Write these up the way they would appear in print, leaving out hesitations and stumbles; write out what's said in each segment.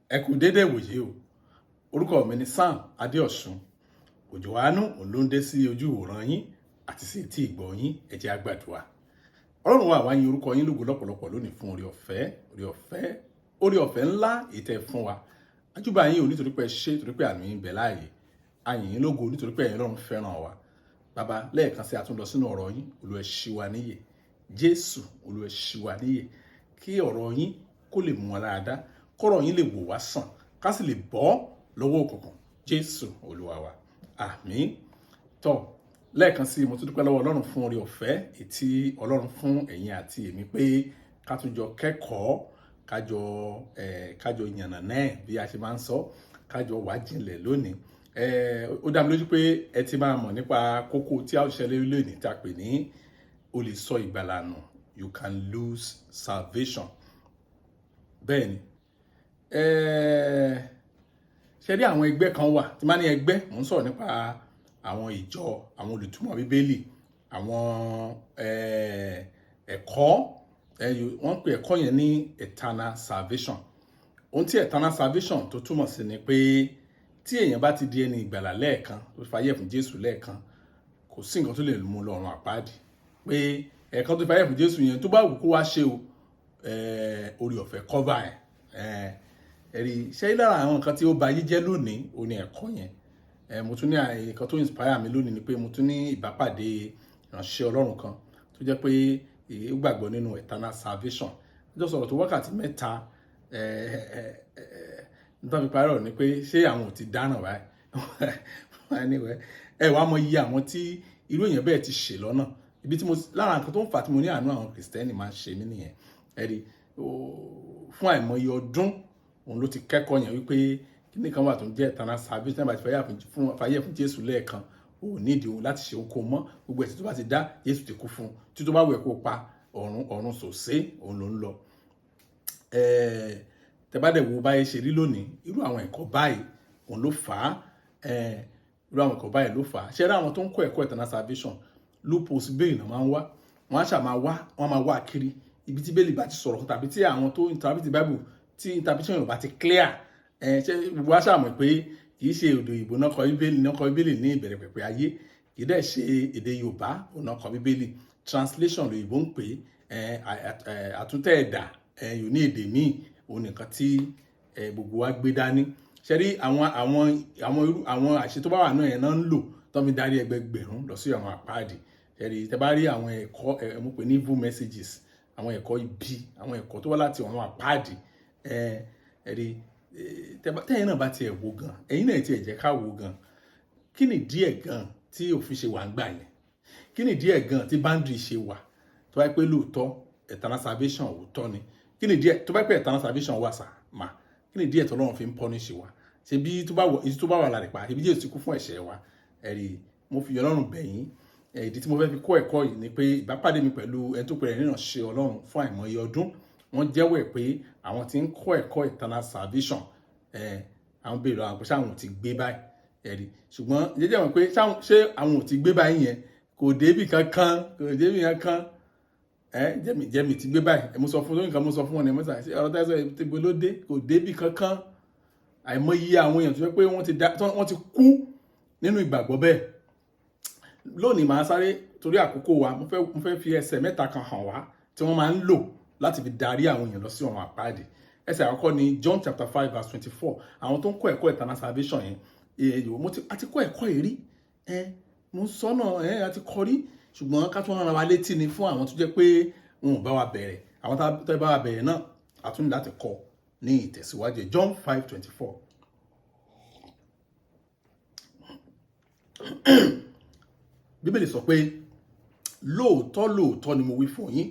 Ẹ kú déédéé wòye o. Orúkọ mi ni Sam Adéọ̀sùn. Òjò àánú òun ló ń dé sí ojú ìwòran yín àti sí etí ìgbọ́ yín. Ẹ jẹ́ á gbàdúrà. Ọlọ́run wa, àwa yin orúkọ yín lógo lọ́pọ̀lọpọ̀ lónìí fún oore ọ̀fẹ́, oore ọ̀fẹ́, oore ọ̀fẹ́ ńlá èyí tẹ́ fún wa. Ajúbà yín o, nítorí pé ẹ ṣé, nítorí pé àánú yín bẹ láàyè. A yìn yín lógo nítorí pé ẹ̀yin Ọlọ́run fẹ́ràn wa. Bàbá, lẹ́ẹ̀kan sí, a tún lọ sínú ọ̀rọ̀ yín. Olúwa, ṣí wa níyè. Jésù, Olúwa, ṣí wa níyè, kí ọ̀rọ̀ yín kó lè mú wa lára dá, kọ́rọ̀ yín lè wò wá sàn, ká sì lè bọ́ lọ́wọ́ òkùnkùn. Jésù Olúwa wa, àmín. Tọ́ lẹ́ẹ̀kan sí, mo tún dúpẹ́ lọ́wọ́ Ọlọ́run fún oore ọ̀fẹ́ ètí Ọlọ́run fún ẹ̀yin àti èmi pé ká tún jọ kẹ́kọ̀ọ́, kájọ yànnà náà bí a ṣe máa ń sọ, kájọ wá jinlẹ̀ lónìí. Ó dá mi lójú pé ẹ ti máa mọ̀ nípa kókó tí a ó ṣẹlẹ̀ lónìí tí a pè ní "O lè sọ ìgbàlà nù", "You can lose salvation". Bẹ́ẹ̀ ni, ṣe rí àwọn ẹgbẹ́ kan wà tí máa ní ẹgbẹ́, mò ń sọ̀rọ̀ nípa àwọn ìjọ, àwọn olùtúmọ̀ Bíbélì, àwọn ẹ̀kọ́. Wọ́n ń pè ẹ̀kọ́ yẹn ní eternal salvation. Ohun tí eternal salvation tó túmọ̀ sí ni pé tí èèyàn bá ti di ẹni ìgbàlà lẹ́ẹ̀kan, tó fayé fún Jésù lẹ́ẹ̀kan, kò sí nǹkan tó lè mú lọ ọ̀run àpáàdì, pé ẹ̀ẹ̀kan tó fayé fún Jésù yẹn, tó bá wù kó wá ṣe o, orí ọ̀fẹ́ cover ẹ̀. Ẹ̀rí ṣé lára àwọn nǹkan tí ó ba ayé jẹ́ lónìí ó ní ẹ̀kọ́ yẹn. Mo tún ní nǹkan tó inspire mi lónìí ni pé mo tún ní ìbápàdé ìránṣẹ́ Ọlọ́run kan tó jẹ́ pé ó gbàgbọ́ nínú eternal salvation. Ọjọ́ sọ̀rọ̀ tó wákàtí 3, nítorí fi parí ọ̀rọ̀ ni pé ṣé àwọn ò ti dáràn báyìí? Anyway, ẹ wàá mọ iye àwọn tí irú èèyàn bẹ́ẹ̀ ti ṣe lọ́nà ibi tí mo lára nǹkan tó ń fà tí mo ní àánú àwọn Kìrìsìtẹ́nì máa ń ṣe mí nìyẹn. Ẹ̀rí fún àìmọye ọdún òun ló ti kẹ́kọ̀ọ́ yẹn wípé kíní kan wà tó ń jẹ́ eternal salvation. Bá ti fayé fún Jésù lẹ́ẹ̀kan, ò nídìí òun láti ṣe ohunkóhun mọ́. Gbogbo ẹ̀ṣẹ̀ tó bá ti dá, Jésù ti kú fún un. Tí tó bá wẹ̀ kó pa ọ̀run, ọ̀run sòsé òun ló ń lọ. Tẹ́ bá dẹ̀ wo báyìí ṣe rí lónìí, irú àwọn ẹ̀kọ́ báyìí òun ló fà á. Irú àwọn ẹ̀kọ́ báyìí ló fà á. Ṣé rí àwọn tó ń kọ́ ẹ̀kọ́ eternal salvation, loopholes bẹ́ẹ̀ náà máa ń wá. Wọ́n á ṣà máa wá, wọ́n máa wá kiri ibi tí Bíbélì bá ti sọ̀rọ̀ tàbí tí àwọn tó interpret Bible, tí interpretation yóò bá ti clear. Ṣé gbogbo wa ṣàmọ̀ pé kì í ṣe èdè òyìnbó náà kọ Bíbélì, náà kọ Bíbélì ní ìbẹ̀rẹ̀ pẹ̀pẹ̀ ayé? Kì í dẹ̀ ṣe èdè Yorùbá òun náà kọ Bíbélì. Translation lòyìnbó ń pè é, àtúntẹ̀ ẹ̀dà yóò ní èdè míì. Òun nìkan tí gbogbo wa gbé dání. Ṣe rí àwọn irú àwọn àṣẹ tó bá wà náà yẹn náà ń lò tó fi darí ẹgbẹgbẹ̀rún lọ sí àwọn àpáàdì. Ṣe rí, tẹ bá rí àwọn ẹ̀kọ́ ẹ, mo pè ní evil messages, àwọn ẹ̀kọ́ ibi, àwọn ẹ̀kọ́ tó wá láti àwọn àpáàdì. Ẹ rí, tẹ́yìn náà bá tiẹ̀ wo gan, ẹ̀yin náà tiẹ̀ jẹ́ ká wo gan, kí ni díẹ̀ gan tí òfin ṣe wà ń gbà yẹn? Kí ni díẹ̀ gan tí boundary ṣe wà? Tó bá pẹ́ lóòótọ́ eternal salvation òótọ́ ni, kí ni díẹ̀ tó bá pẹ́ eternal salvation wà sà mà, kí ni díẹ̀ tọ́lọ́run fi ń punish wa? Ṣe bí tó bá wọ tó bá wà lára pa, ṣe bí Jésù ti kú fún ẹ̀ṣẹ̀ wa? Ẹ̀rí, mo fi Ọlọ́run bẹ̀ yín. Ìdí tí mo fẹ́ fi kọ́ ẹ̀kọ́ yìí ni pé ìbápàdé mi pẹ̀lú ẹni tó pèrè nínú ṣe Ọlọ́run fún àìmọye ọdún, wọ́n jẹ́wọ́ ẹ̀ pé àwọn tí ń kọ́ ẹ̀kọ́ eternal salvation. Àwọn béèrè àwọn pé ṣáwọn ò ti gbé báyìí? Ẹ̀rí, ṣùgbọ́n jẹ́jẹ́ wọn pé ṣé àwọn ò ti gbé báyìí yẹn, kò débì kankan, kò débì kankan. Ẹ jẹ́mi jẹ́mi ti gbé báyìí. Mo sọ fún lóyún kan, mo sọ fún wọn ní mọ́sà ṣé ọ̀rọ̀ tẹ́sán ti bo ló dé, kò débì kankan. Àìmọye àwọn èèyàn tó jẹ́ pé wọ́n ti kú nínú ìgbàgbọ́ bẹ́ẹ̀. Lónìí, màá sáré torí àkókò wa. Mo fẹ́ fi ẹsẹ̀ mẹ́ta kan hàn wá tí wọ́n máa ń lò láti fi darí àwọn èèyàn lọ sí ọ̀run àpáàdì. Ẹsẹ̀ àkọ́kọ́ ni John chapter 5 verse 24. Àwọn tó ń kọ́ ẹ̀kọ́ eternal salvation yẹn, èyí mo ti àti kọ́ ẹ̀kọ́ yìí rí. Ẹ mo ń sọ náà, ẹ àti kọ́ rí, ṣùgbọ́n ká tún rán wa létí ni fún àwọn tó jẹ́ pé wọn ò bá wa bẹ̀rẹ̀. Àwọn tó bá wa bẹ̀rẹ̀ náà, a tún ní láti kọ́ ní ìtẹ̀síwájú. John 5:24. Bíbélì sọ pé, "Lóòótọ́ lóòótọ́ ni mo wí fún yín,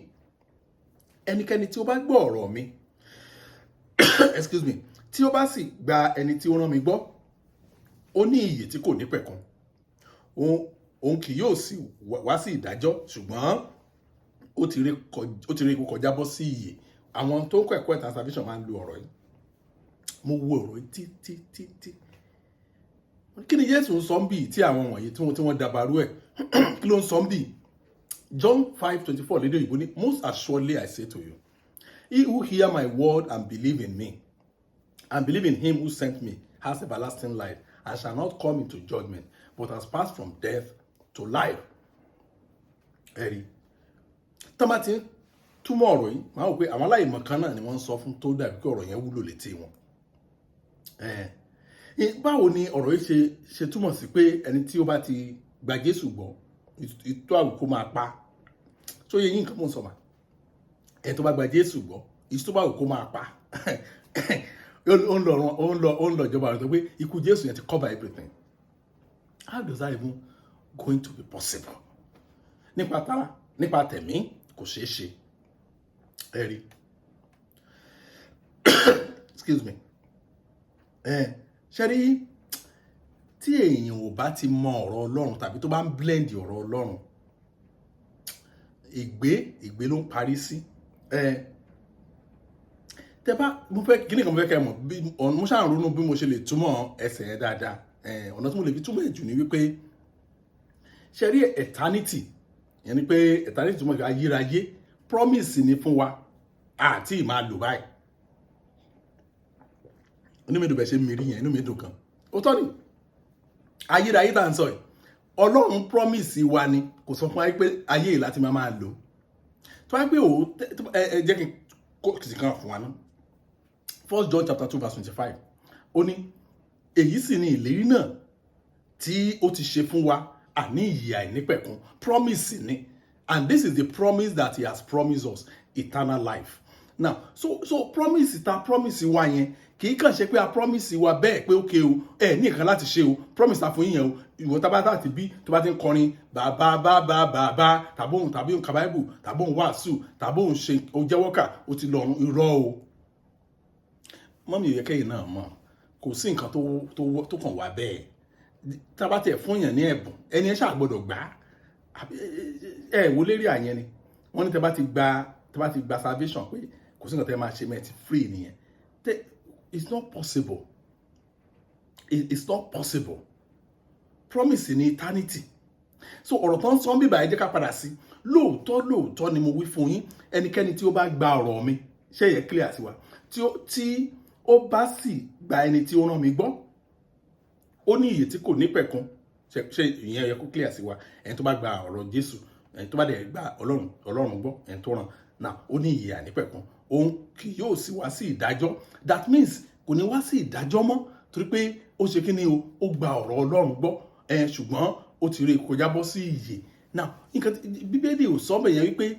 ẹnikẹ́ni tí ó bá gbọ́ ọ̀rọ̀ mi," excuse me, "tí ó bá sì gba ẹni tí ó rán mi gbọ́, ó ní ìyè tí kò ní pẹ̀kun. Òun kì yóò sì wá sí ìdájọ́, ṣùgbọ́n ó ti rí ikú kọjá bọ́ sí ìyè." Àwọn tó ń kọ́ ẹ̀kọ́ eternal salvation máa ń lo ọ̀rọ̀ yìí. Mo wo ọ̀rọ̀ yìí tí tí tí tí, kí ni Jésù ń sọ ń bì tí àwọn wọ̀nyí tí wọ́n dabarú ẹ̀? Kí ló ń sọ ń bì? John 5:24 lédè òyìnbó ní, "Most assuredly I say to you, he who hear my word and believe in me And believe in him who sent me has everlasting life and shall not come into judgment, but has passed from death to life. Ẹ̀rí tó bá ti ń túmọ̀ ọ̀rọ̀ yìí, máa wò pé àwọn aláìmọ̀ kan náà ni wọ́n ń sọ fún, tó dàbí pé ọ̀rọ̀ yẹn wúlò létí wọn. Báwo ni ọ̀rọ̀ yìí ṣe túmọ̀ sí pé ẹni tí ó bá ti gba Jésù gbọ́, ìtọ́ àwùkọ máa pa tó yẹ yín? Nǹkan mò ń sọ mà, ẹni tó bá gba Jésù gbọ́, ìtọ́ bá àwùkọ máa pa, ó ń lọ ìjọba rẹ̀, tó pé ikú Jésù yẹn ti cover everything. How does that even going to be possible? Nípa tara, nípa tẹ̀mí, kò ṣeé ṣe. Ẹ rí, excuse me, ẹ ṣe rí, tí èèyàn ò bá ti mọ ọ̀rọ̀ Ọlọ́run tàbí tó bá ń blend ọ̀rọ̀ Ọlọ́run, ìgbé ló ń parí sí. Ẹ tẹ bá mo fẹ́ kíní kan, mo fẹ́ kẹ́ mọ̀ bí mo ṣáà ń ronú bí mo ṣe lè túmọ̀ ẹsẹ̀ yẹn dáadáa. Ọ̀nà tí mo lè fi túmọ̀ ẹ̀ jù ni wípé, ṣe rí eternity yẹn ni pé eternity túmọ̀ sí ayérayé. Promise ni fún wa àti ìmáa lò báyìí. Inú mi dùn bẹ́ẹ̀ ṣe mi rí yẹn, inú mi dùn gan. Ó tọ́ ni ayérayé tá à ń sọ yìí, Ọlọ́run promise wa ni. Kò sọ fún wa pé ayé yìí láti máa lò. Tó wáyé pé òun ẹ jẹ́ kí n kó kìsì kan fún wa náà. First John chapter 2 verse 25, ó ní, "Èyí sì ni ìlérí náà tí ó ti ṣe fún wa, àní ìyè àìnípẹ̀kun." Promise ni, and this is the promise that he has promised us, eternal life. Now, so promise ta promise wa yẹn, kì í kàn ṣe pé a promise wa bẹ́ẹ̀ pé okay o, ẹ ní nǹkan láti ṣe o. Promise ta fún yín yẹn o, ìwọ tá bá ti bí tó bá ti ń kọrin bàbá bàbá bàbá, tàbí òun, tàbí òun ka Bible, tàbí òun wàásù, tàbí òun ṣe o jẹ́wọ́kà, o ti lọ irọ́ o. Mummy, ìyẹ́kẹ́yìn náà mọ̀, kò sí nǹkan tó kàn wá bẹ́ẹ̀. Tá a bá tiẹ̀ fún yàn ní ẹ̀bùn, ẹni ẹ ṣáà gbọ́dọ̀ gbà á. Ẹ wo lérí àyẹn ni wọ́n ní tẹ́ bá ti gba salvation, pé kò sí nǹkan tẹ́ máa ṣe mẹ́, ti free nìyẹn. It's not possible. It's not possible. Promise ní eternity. So ọ̀rọ̀ tó ń sọ bíbá, ẹ jẹ́ ká padà sí. "Lóòótọ́ lóòótọ́ ni mo wí fún yín, ẹnikẹ́ni tí ó bá gba ọ̀rọ̀ mi," ṣé yẹ clear sí wa, "tí ó bá sì gba ẹni tí ó rán mi gbọ́, ó ní ìyè tí kò ní pẹ̀kun." Ṣe ìyẹn yẹ kó clear sí wa? Ẹni tó bá gba ọ̀rọ̀ Jésù, ẹni tó bá dẹ̀ gba Ọlọ́run gbọ́, ẹni tó ràn náà, ó ní ìyè ànípẹ̀kun, òun kì yóò sì wá sí ìdájọ́. That means kò ní wá sí ìdájọ́ mọ́, torí pé ó ṣe kí ni o? Ó gba ọ̀rọ̀ Ọlọ́run gbọ́ ẹ, ṣùgbọ́n ó ti rí kọjá bọ́ sí ìyè. Now, nǹkan Bíbélì ò sọ bẹ́ẹ̀ yẹn wípé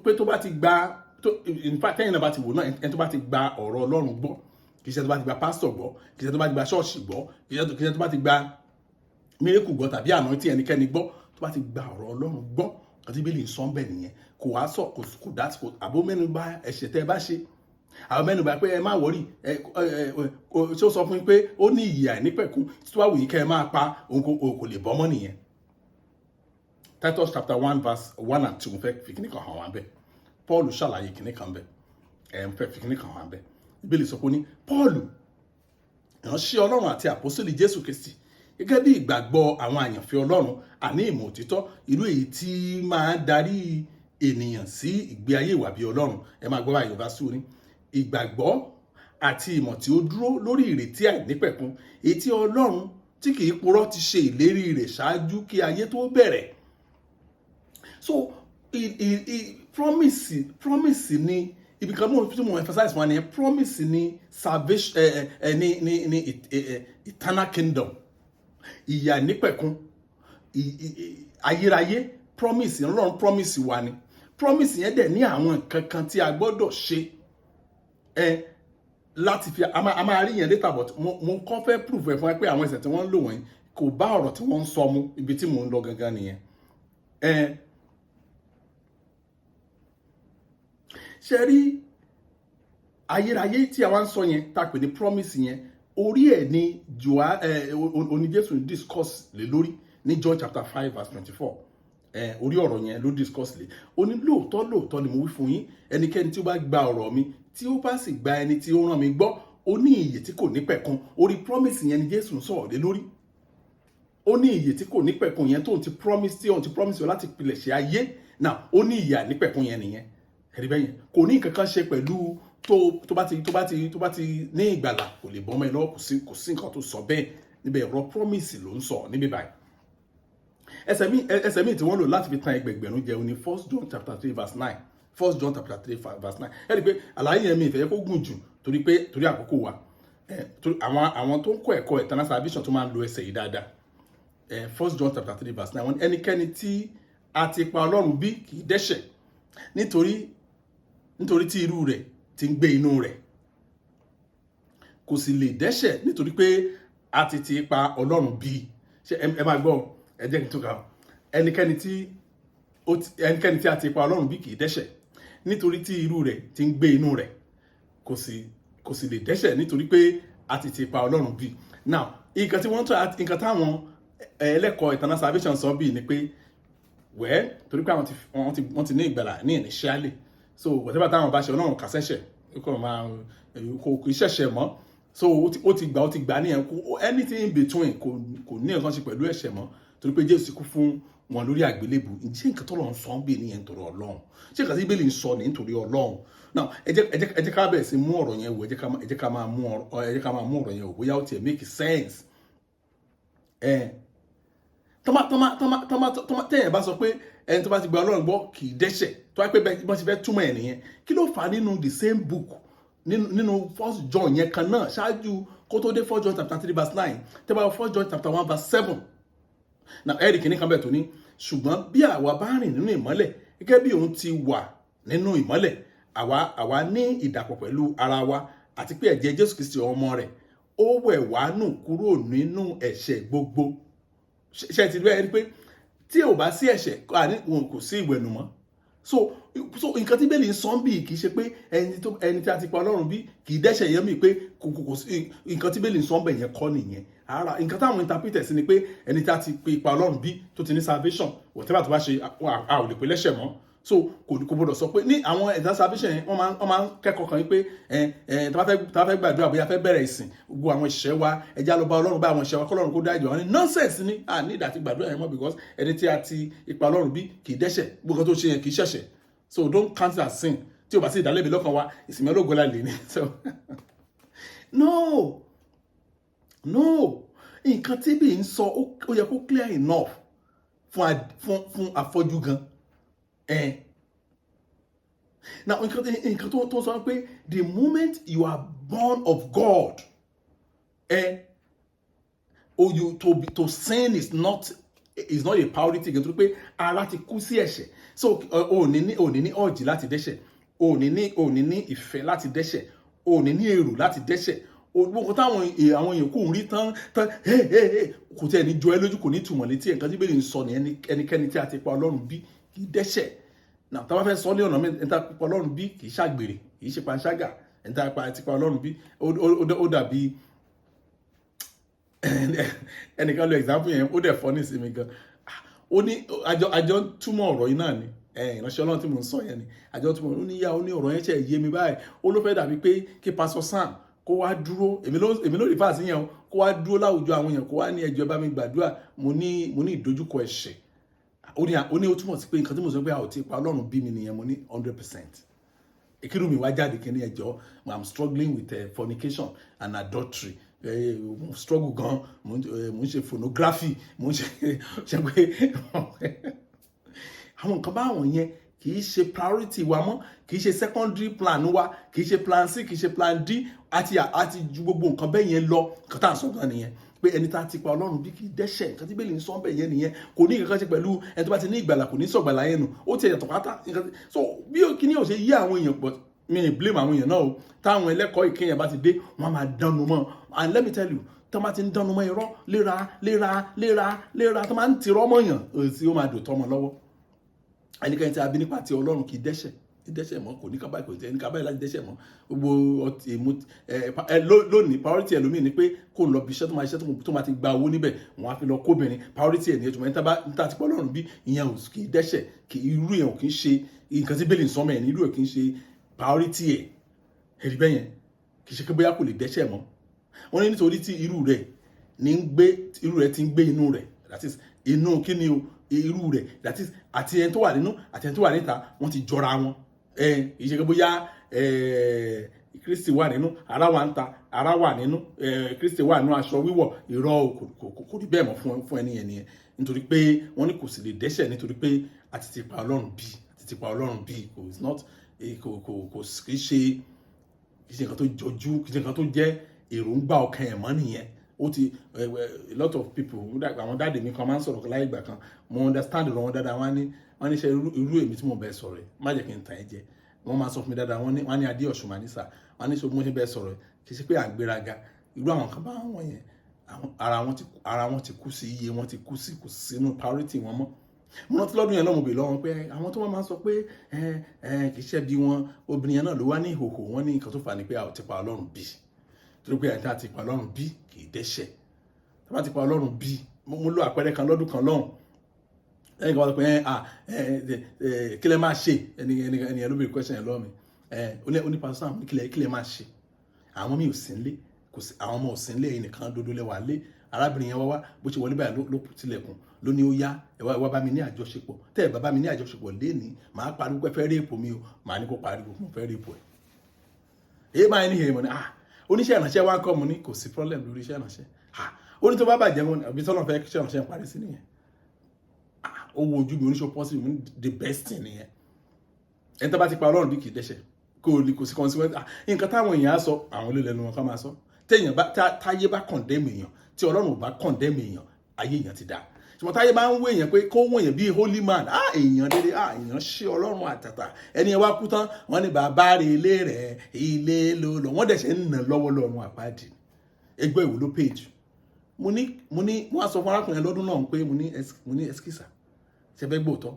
pé tó bá ti gba tó, in fact, tẹ́yìn náà bá ti wò náà, ẹni tó bá ti gba ọ̀rọ̀ Ọlọ́run gbọ́, kì í ṣe tó bá ti gba pásítọ̀ gbọ́, kì í ṣe tó bá ti gba ṣọ́ọ̀ṣì gbọ́, kì í ṣe tó bá ti gba miracle gbọ́ tàbí àná tí ẹnikẹ́ni gbọ́, tó bá ti gba ọ̀rọ̀ Ọlọ́run gbọ́, àti Bíbélì ń sọ bẹ́ẹ̀ nìyẹn. Kò wá sọ, kò dá, kò àbó mẹ́nu bà ẹ̀ṣẹ̀ tẹ́ ẹ bá ṣe, àwọn mẹ́nu bà pé ẹ má worry. Ẹ ẹ ṣé ó sọ fún yín pé ó ní ìyè àìnípẹ̀kun, tí wàá wù yín kẹ́ ẹ máa pa òun, kò lè bọ́ mọ́ nìyẹn. Titus chapter 1 verse 1 and 2, mo fẹ́ fi kíní kan hàn wá bẹ́ẹ̀. Paul ṣàlàyé kíní kan bẹ́ẹ̀. Ẹ ń fẹ́ fi kíní kan hàn wá bẹ́ẹ̀. Bíbélì sọ pé ní Paul, ìránṣẹ́ Ọlọ́run àti àpọ́sítélì Jésù Kristi gẹ́gẹ́ bí ìgbàgbọ́ àwọn àyànfẹ́ Ọlọ́run, àní ìmọ̀ òtítọ́, irú èyí tí máa ń darí ènìyàn sí ìgbé ayé ìwà bí Ọlọ́run. Ẹ máa gbọ́ báyìí, verse 2 ní ìgbàgbọ́ àti ìmọ̀ tí ó dúró lórí ìrètí àìnípẹ̀kun, èyí tí Ọlọ́run tí kì í purọ́ ti ṣe ìlérí rẹ̀ ṣáájú kí ayé tó bẹ̀rẹ̀. So i promise ni ibi kan tí mo emphasize wọn ni promise ni salvation ẹ ẹ ní eternal kingdom, ìyè àìnípẹ̀kun, ayérayé. Promise Ọlọ́run, promise wa ni. Promise yẹn dẹ̀ ní àwọn nǹkan kan tí a gbọ́dọ̀ ṣe ẹ láti fi a máa rí yẹn later, but mo kọ́ fẹ́ prove ẹ̀ fún ẹ pé àwọn ẹsẹ̀ tí wọ́n ń lò wọ̀nyí kò bá ọ̀rọ̀ tí wọ́n ń sọ mu. Ibi tí mò ń lọ gangan nìyẹn. Ẹ ṣe rí ayérayé tí a wá ń sọ yẹn, tá a pè ní promise yẹn, orí ẹ̀ ni joa ẹ oní Jésù discuss lé lórí ní John chapter 5 verse 24. Ẹ orí ọ̀rọ̀ yẹn ló discuss lé. Ó ní, "Lóòótọ́ lóòótọ́ ni mo wí fún yín, ẹnikẹ́ni tí ó bá gba ọ̀rọ̀ mi, tí ó bá sì gba ẹni tí ó rán mi gbọ́, ó ní ìyè tí kò ní pẹ̀kun." Orí promise yẹn ni Jésù ń sọ̀rọ̀ lé lórí. Ó ní ìyè tí kò ní pẹ̀kun yẹn tóun ti promise, tí òun ti promise láti pilẹ̀ṣẹ̀ ayé náà, ó ní ìyè àìnípẹ̀kun yẹn nìyẹn. Ẹ̀rí bẹ́yẹn, kò ní nǹkan kan ṣe pẹ̀lú Tó bá ti ní ìgbàlà, kò lè bọ́ mọ́ ẹ lọ́wọ́. Kò sí nǹkan tó sọ bẹ́ẹ̀ níbẹ̀. Ọ̀rọ̀ promise ló ń sọ níbí báyìí. Ẹsẹ̀ míì tí wọ́n lò láti fi tan ẹgbẹ̀gbẹ̀rún jẹun ní 1 John chapter 3 verse 9. 1 John chapter 3 verse 9. Ẹ rí i pé àlàyé yẹn, mi ò fẹ́ kó gùn jù torí àkókò wa. Àwọn tó ń kọ́ ẹ̀kọ́ eternal salvation tó máa ń lo ẹsẹ̀ yìí dáadáa. 1 John chapter 3 verse 9, wọ́n ní ẹnikẹ́ni tí a ti pa Ọlọ́run bí kì í dẹ́ṣẹ̀, nítorí tí irú rẹ̀ ti ń gbé inú rẹ̀. Kò sì lè dẹ́ṣẹ̀ nítorí pé a ti pa Ọlọ́run bí. Ṣé ẹ máa gbọ́? Ẹ jẹ́ kí n tún kà. Ẹnikẹ́ni tí a ti pa Ọlọ́run bí kì í dẹ́ṣẹ̀, nítorí tí irú rẹ̀ ti ń gbé inú rẹ̀. Kò sì lè dẹ́ṣẹ̀ nítorí pé a ti pa Ọlọ́run bí. Now, nǹkan tí wọ́n tọ́, nǹkan táwọn ẹlẹ́kọ̀ọ́ eternal salvation sọ bí ni pé, wẹ́ẹ́, torí pé àwọn ti wọ́n ti wọ́n ti ní ìgbàlà ní initially, so whatever táwọn bá ṣe, Ọlọ́run kà sẹ́ṣẹ̀, kò máa kò kì í ṣẹ̀ṣẹ̀ mọ́. So ó ti gbà níyẹn. Kò anything in between, kò ní nǹkan ṣe pẹ̀lú ẹ̀ṣẹ̀ mọ́, torí pé Jésù kú fún wọn lórí àgbélébù. Ǹjẹ́ nǹkan tó lọ́n sọ ń bè nìyẹn nítorí Ọlọ́run? Ṣé nǹkan tí Bíbélì ń sọ ní nítorí Ọlọ́run? Now, ẹ jẹ́ ká bẹ̀rẹ̀ sí mú ọ̀rọ̀ yẹn wò. Ẹ jẹ́ ká máa mú ọ̀rọ̀ yẹn wò bóyá ó tiẹ̀ make sense. Ẹ tọ́mà tọ́mà tọ́mà tọ́mà tọ́mà tẹ́yìn bá sọ pé ẹni tó bá ti gba Ọlọ́run gbọ́ kì í dẹ́ṣẹ̀, tó wá pé bẹ́ẹ̀ bọ́n ṣe fẹ́ túmọ̀ ẹ̀ nìyẹn, kí ló fà á nínú the same book, nínú 1 John yẹn kan náà, ṣáájú kó tó dé 1 John chapter 3 verse 9, tẹ́ bá 1 John chapter 1 verse 7 na ẹ̀rì kìíní kan bẹ̀ tó ní, "Ṣùgbọ́n bí àwa bá rìn nínú ìmọ́lẹ̀ gẹ́gẹ́ bí òun ti wà nínú ìmọ́lẹ̀, àwa ní ìdàpọ̀ pẹ̀lú ara wa, àti pé ẹ̀jẹ̀ Jésù Kristi ọmọ rẹ̀ ó wẹ̀ wá nù kúrò nínú ẹ̀ṣẹ̀ gbogbo." Ṣe ti rí ẹ rí pé tí ò bá sí ẹ̀ṣẹ̀, àní kò sí ìwẹ̀nùmọ́? So nǹkan tí Bíbélì ń sọ bí kì í ṣe pé ẹni tí a ti pa Ọlọ́run bí kì í dẹ́ṣẹ̀ yẹn mi pé kò sí. Nǹkan tí Bíbélì ń sọ bẹ̀ yẹn kọ́ nìyẹn. Ara nǹkan táwọn interpreters ni pé ẹni tí a ti pa Ọlọ́run bí, tó ti ní salvation, whatever tó bá ṣe, a ò lè pè lẹ́ṣẹ̀ mọ́. So kò gbọdọ̀ sọ pé ní àwọn ẹ̀dá salvation yẹn, wọ́n máa ń kẹ́kọ̀ọ́ kan pé ẹ ẹ tó bá fẹ́ gbàdúrà, bóyá fẹ́ bẹ̀rẹ̀ ìsìn, gbogbo àwọn ìṣẹ́ wa, ẹja lọ bá Ọlọ́run, bá àwọn ìṣẹ́ wa, kọ́lọ́run kó dá ìjọ wọn ní. Nonsense ni. A ní ìdá ti gbàdúrà yẹn mọ́, because ẹni tí a ti ipa Ọlọ́run bí kì í dẹ́ṣẹ̀. Gbogbo tó ṣe yẹn kì í ṣẹ̀ṣẹ̀, so don't count it as sin. Tí o bá sí ìdálẹ́bi lọ́kàn wa, ìsinmi ológo la lè ní. So no, no, nǹkan tí bí n sọ, ó yẹ kó clear enough fún afọ́jú gan ẹ̀. Now, nǹkan tó sọ pé the moment you are born of God, or you to be to sin is not a priority gan, torí pé ara ti kú sí ẹ̀ṣẹ̀. So o ní urge láti dẹ́ṣẹ̀, o ní ìfẹ́ láti dẹ́ṣẹ̀, o ní èrò láti dẹ́ṣẹ̀. Gbogbo táwọn àwọn èèyàn kò ń rí tán tán, kò tí ẹni jọ ẹ lójú, kò ní túmọ̀ létí ẹ̀. Nǹkan tí Bíbélì ń sọ ní ẹnikẹ́ni tí a ti pa Ọlọ́run bí kì í dẹ́ṣẹ̀ náà. Tá a bá fẹ́ sọ ní ọ̀nà mi, ẹni tí a pa Ọlọ́run bí kì í ṣàgbèrè, kì í ṣe panṣágà. Ẹni tí a ti pa Ọlọ́run bí, ó dàbí ẹnìkan lo example yẹn, ó dẹ̀ fọ́ ní ìsinmi gan. Ó ní àjọ ń túmọ̀ ọ̀rọ̀ yìí náà ni. Ìránṣẹ́ Ọlọ́run tí mò ń sọ yẹn ni àjọ túmọ̀. Ó ní yá, ó ní ọ̀rọ̀ yẹn ṣe yé mi báyìí. Ó ló fẹ́ dàbí pé kí Pastor Sam kó wá dúró, èmi ló rí fàásì yẹn o, kó wá dúró láwùjọ àwọn èèyàn, kó wá ní, "Ẹjọ́, ẹ bá mi gbàdúrà, mo ní ìdojúkọ ẹ̀ṣẹ̀." Ó ní ó túmọ̀ sí pé nǹkan tí mo sọ pé a ò ti pa Ọlọ́run bí mi nìyẹn. Mo ní 100%. Ìkírù mi wá jáde kí ní, "Ẹjọ́, I'm struggling with fornication and adultery. Mo struggle gan, mo ń ṣe phonography, mo ń ṣe pé àwọn nǹkan báwọn yẹn kì í ṣe priority wa mọ́, kì í ṣe secondary plan wa, kì í ṣe plan C, kì í ṣe plan D. Àti ju gbogbo nǹkan bẹ́ẹ̀ yẹn lọ." Nǹkan tá à ń sọ gan nìyẹn, pé ẹni tá a ti pa Ọlọ́run bí kì í dẹ́ṣẹ̀. Nǹkan tí Bíbélì ń sọ bẹ́ẹ̀ yẹn nìyẹn. Kò ní nǹkan ṣe pẹ̀lú ẹni tó bá ti ní ìgbàlà kò ní sọ̀gbàlà yẹn nù. Ó ti ẹ̀yàtọ̀ pátá. So bí kíní ò ṣe yí àwọn èèyàn pọ̀, mi ì blame àwọn èèyàn náà o. Táwọn ẹlẹ́kọ̀ọ́ ìkéyàn bá ti dé, wọ́n á máa dánu mọ́. And let me tell you, tó máa ti ń dánu mọ́ irọ́ léra léra léra léra, tó máa ń tirọ́ mọ́yàn tí ó máa dò tọ́mọ lọ́wọ́. Ẹnikẹ́ni tí a bí nípa ti Ọlọ́run kì í dẹ́ṣẹ̀, kì í dẹ́ṣẹ̀ mọ́. Kò ní kábàáyé, kò ní kábàáyé láti dẹ́ṣẹ̀ mọ́. Gbogbo ọtí èmu ẹ lónìí, priority ẹlòmíì ni pé kó lọ bí iṣẹ́ tó máa iṣẹ́ tó máa ti gba owó níbẹ̀, wọ́n á fi lọ kóbìnrin. Priority ẹ̀ ní ẹ̀tùmọ̀ ẹni tá ti pọ̀ Ọlọ́run bí, ìyẹn ò kì í dẹ́ṣẹ̀. Kì í irú yẹn ò kì í ṣe nǹkan tí Bíbélì ń sọ mẹ́rin. Irú ẹ̀ kì í ṣe priority ẹ̀. Ẹ̀rí bẹ́yẹn, kì í ṣe pé bóyá kò lè dẹ́ṣẹ̀ mọ́. Wọ́n ní nítorí tí irú rẹ̀ ní ń gbé, irú rẹ̀ ti ń gbé inú rẹ̀. That is, inú kí ni o? Irú rẹ̀, that is, àti ẹni tó wà nínú àti ẹni tó wà níta, wọ́n ti jọra wọn. Ẹ kì í ṣe pé bóyá Kristi wà nínú, ara wà ń ta, ara wà nínú, Kristi wà nínú aṣọ wíwọ̀. Irọ́, kò rí bẹ́ẹ̀ mọ́ fún ẹni yẹn nìyẹn, nítorí pé wọ́n ní kò sì lè dẹ́ṣẹ̀, nítorí pé a ti ti pa Ọlọ́run bí, a ti ti pa Ọlọ́run bí. Kò is not kò kò kò kì í ṣe nǹkan tó jọjú, kì í ṣe nǹkan tó jẹ́ èròǹgbà ọkàn ẹ̀ mọ́ nìyẹn. Ó ti a lot of people, àwọn daddy mi kan máa ń sọ̀rọ̀ láyé ìgbà kan, mo understand ọ̀rọ̀ wọn dáadáa. Wọ́n ní ṣe irú èmi tí mo bẹ̀ sọ̀rọ̀ ẹ̀, má jẹ́ kí n tàn ẹ́ jẹ. Wọ́n máa sọ fún mi dáadáa, wọ́n ní Adé Ọ̀ṣun Manisa, wọ́n ní sọ bí mo ṣe bẹ̀ sọ̀rọ̀, kì í ṣe pé à ń gbéraga. Irú àwọn kan bá wọn yẹn, ara wọn ti kú sí, iye wọn ti kú sí, kò sínú priority wọn mọ́. Mo rántí lọ́dún yẹn lọ́mọ bèèrè lọ́wọ́ pé àwọn tó máa ń sọ pé kì í ṣe bí wọn, obìnrin yẹn náà ló wá ní ìhòhò. Wọn ní nǹkan tó fà ní pé a ò ti pa Ọlọ́run bí, torí pé àti àti pa Ọlọ́run bí kì í dẹ́ṣẹ̀. Tó bá ti pa Ọlọ́run bí, mo lo àpẹẹrẹ kan lọ́dún kan lọ́hùn. Ẹnì kan wá sọ pé ẹ kí lẹ máa ṣe? Ẹni yẹn ló béèrè question yẹn lọ́wọ́ mi. Ó ní, "Pastor Sam, kí lẹ máa ṣe? Àwọn mi ò sí nílé, kò sí àwọn ọmọ ò sí nílé, ẹ̀yin nìkan dodo lẹ́wà lé. Arábìnrin yẹn wá wá, bó ṣe wọlé báyìí ló tilẹ̀kùn, ló ní ó yá, ẹ wá bá mi ní àjọṣepọ̀. Tẹ́ ẹ bá bá mi ní àjọṣepọ̀ lénìí, màá pariwo pé fẹ́ rape mi o. Màá ní kó pariwo mo fẹ́ rape ẹ̀." Èyí máa ní èèmọ̀ ni, ah, oníṣẹ́ ìránṣẹ́ wa ń kọ́. Mu ní kò sí problem lórí iṣẹ́ ìránṣẹ́. Ah, ó ní tó bá bàjẹ́ wọn àbí tọ́lọ́ fẹ́ iṣẹ́ ìránṣẹ́ ń parí sí nìyẹn. Ah, ó wo ojú mi, oníṣẹ́ possible ní the best thing nìyẹn. Ẹni tó bá ti pa Ọlọ́run bí kì í dẹ́ṣẹ̀, kò lè kò sí consequence. Ah, nǹkan táwọn èèyàn á sọ, àwọn olè lẹ́nu wọn ká máa sọ. Téèyàn bá táyé bá condemn èèyàn, tí Ọlọ́run ò bá condemn èèyàn, ayé èèyàn ti dà. Ṣùgbọ́n táyé bá ń wé èèyàn pé kó wọ́n èèyàn bíi holy man, ah, èèyàn dédé, ah, èèyàn ṣe Ọlọ́run àtàtà, ẹni ẹ wá kú tán, wọ́n ní bàbá rẹ̀ ilé rẹ̀ ilé ló lọ, wọ́n dẹ̀ ṣe ń nà lọ́wọ́ lọ́run àpáàdì. Ẹgbẹ́ ìwò ló page. Mo ní wọ́n á sọ fún arákùnrin lọ́dún náà pé mo ní ẹskísà ṣe fẹ́ gbòòtọ́,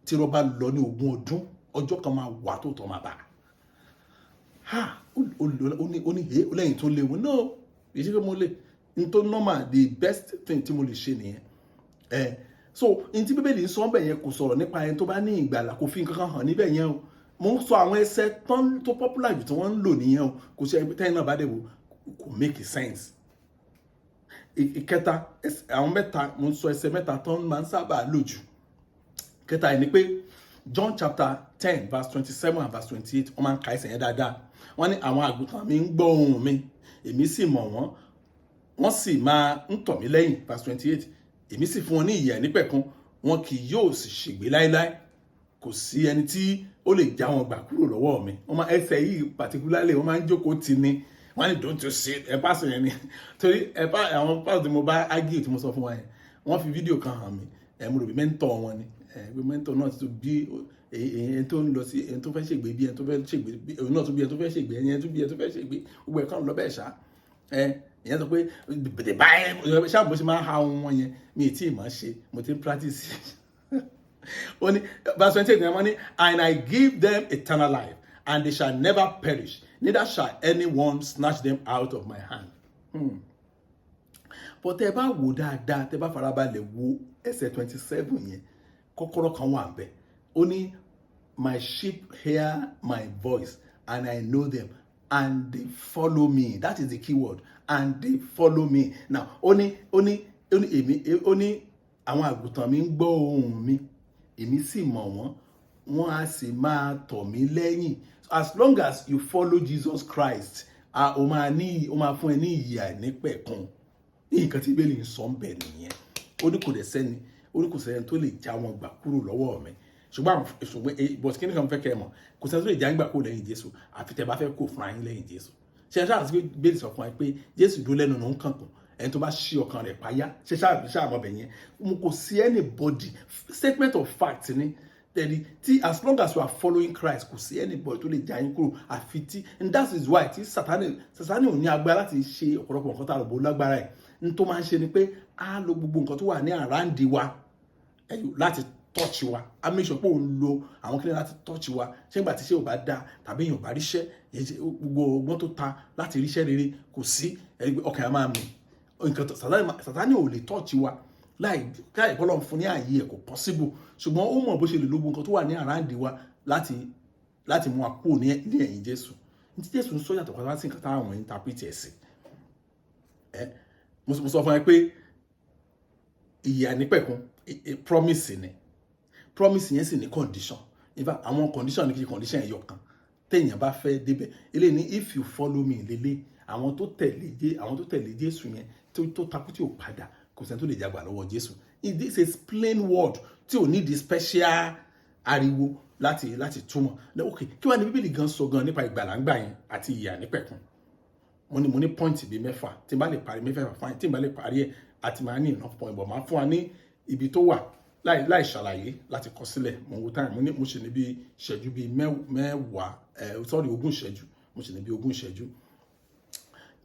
tí irọ́ bá lọ ní 20 ọdún, ọjọ́ kan máa wà tó tọ́ máa bá ha. Ó ní ẹ ó lẹ́yìn tó léwu. No, kì í ṣe pé mo lè n tó normal, the best thing tí mo lè ṣe nìyẹn. Ẹ so n tí Bíbélì ń sọ bẹ́ẹ̀ yẹn, kò sọ̀rọ̀ nípa ẹni tó bá ní ìgbàlà, kò fi nǹkan kan hàn níbẹ̀ yẹn o. Mo ń sọ àwọn ẹsẹ̀ tó popular jù tí wọ́n ń lò nìyẹn o. Kò sí ẹgbẹ́ tẹ́yìn náà bá dẹ̀ wò, kò make sense. Ìkẹta, àwọn mẹ́ta mo ń sọ, ẹsẹ̀ mẹ́ta tó máa ń sábà lò jù. Kẹta ẹ̀ ni pé John chapter 10 verse 27 and verse 28. Wọ́n máa ń ka ẹsẹ̀ yẹn dáadáa. Wọ́n ní àwọn àgùntàn mi ń gbọ́ ohùn mi, èmi sì mọ̀ wọ́n, wọ́n sì máa ń tọ̀ mí lẹ́yìn. Verse 28, èmi sì fún wọn ní ìyè àìnípẹ̀kun, wọn kì yóò sì ṣègbé láéláé, kò sí ẹni tí ó lè já wọn gbà kúrò lọ́wọ́ mi. Wọ́n máa ẹsẹ̀ yìí particularly, wọ́n máa ń jókòó tì ní, wọ́n ní don't you see ẹ pàṣẹ yẹn ni, torí ẹ bá àwọn pàṣẹ tí mo bá argue, tí mo sọ fún wa yẹn, wọ́n fi fídíò kan hàn mí. Ẹ mo rò bí mentor wọn ni, ẹ bí mentor náà ti tó bí ẹni tó ń lọ sí, ẹni tó fẹ́ ṣègbè, bí ẹni tó fẹ́ ṣègbè, bí òun náà tó bí ẹni tó fẹ́ ṣègbè, ẹni tó bí ẹni tó fẹ́ ṣègbè, gbogbo ẹ̀ kàn lọ bẹ́ẹ̀ ṣá. Ẹ ìyẹn sọ pé bèdè báyìí ṣáà, bó ṣe máa ń ha ohun wọn yẹn, mi ì tí ì mọ̀ ṣe, mo ti ń practice. Ó ní verse 28 yẹn, wọ́n ní, "And I give them eternal life, and they shall never perish, neither shall anyone snatch them out of my hand." But tẹ́ bá wò dáadáa, tẹ́ bá farabalẹ̀ wo ẹsẹ̀ 27 yẹn, kọ́kọ́rọ́ kan wà ńbẹ̀. Ó ní, "My sheep hear my voice, and I know them, and they follow me." That is the key word, "and they follow me." Now ó ní èmi, ó ní àwọn àgùntàn mi ń gbọ́ ohùn mi, èmi sì mọ̀ wọ́n, wọ́n á sì máa tọ̀ mí lẹ́yìn. As long as you follow Jesus Christ, o máa ní, o máa fún ẹ ní ìyè àìnípẹ̀kun. Ní nǹkan tí Bíbélì ń sọ ń bẹ̀ nìyẹn. Ó ní kò dẹ̀ sẹ́ni, ó ní kò sẹ́ni tó lè já wọn gbà kúrò lọ́wọ́ mi. Ṣùgbọ́n but kí ni kan fẹ́ kẹ́ ẹ mọ̀, kò sẹ́ni tó lè já yín gbà kúrò lẹ́yìn Jésù, àfi tẹ́ bá fẹ́ kó fúnra yín lẹ́yìn Jésù. Ṣe ṣáà sí pé Bíbélì sọ fún wa pé Jésù dúró lẹ́nu ọ̀nà ń kànkùn, ẹni tó bá ṣí ọkàn rẹ̀ payá? Ṣe ṣáà ṣáà mọ̀ bẹ̀ yẹn? Mo kò sí anybody, statement of fact ni tẹ̀lé tí as long as you are following Christ, kò sí anybody tó lè já yín kúrò, àfi tí, and that is why tí Sátánì ò ní agbára láti ṣe ọ̀pọ̀lọpọ̀ nǹkan tá a rò bó lágbára ẹ̀. N tó máa ń ṣe ni pé á lo gbogbo nǹkan tó wà ní around wa láti touch wa. Á make sure pé òun lo àwọn kíni láti touch wa. Ṣé nígbà tí ṣé ò bá da tàbí èèyàn ò bá ríṣẹ́, gbogbo ọgbọ́n tó ta láti ríṣẹ́ rere kò sí, ọkàn á máa mì. Nǹkan Sátánì ò lè touch wa láì bọ́lọ̀ fún ní ààyè ẹ̀, kò possible. Ṣùgbọ́n ó mọ̀ bó ṣe lè lo gbogbo nǹkan tó wà ní around wa láti mú wa kúrò ní ẹ̀yìn Jésù. Ní tí Jésù ń sọ yàtọ̀ pátá sí nǹkan táwọn interpret ẹ̀ sí. Ẹ mo sọ fún ẹ pé ìyè àìnípẹ̀kun, promise ni. Promise yẹn sì ní condition. In fact, àwọn condition ní kí condition ẹ̀yọ kan. Téèyàn bá fẹ́ débẹ̀, eléyìí ní "If you follow me" lélẹ̀. Àwọn tó tẹ̀lé Jésù yẹn, tó takú tí ò padà, kò sẹ́ni tó lè jagbà lọ́wọ́ Jésù. This is plain word tí ò ní di special ariwo láti túmọ̀. Ok, kí wàá ní Bíbélì gan sọ gan nípa ìgbàlà ńgbà yẹn àti ìyè àìnípẹ̀kun? Mo ní point bíi mẹ́fà. Tí n bá lè parí mẹ́fẹ̀ẹ̀fà, fine. Tí n bá lè parí ẹ̀, àti máa ní enough point, but máa fún wa ní ibi tó wà láì ṣàlàyé láti kọ sílẹ̀. Mo wo time, mo ní mo ṣe ní bí ìṣẹ́jú bíi 10, ẹ sorry, 20 ìṣẹ́jú. Mo ṣe ní bí 20 ìṣẹ́jú.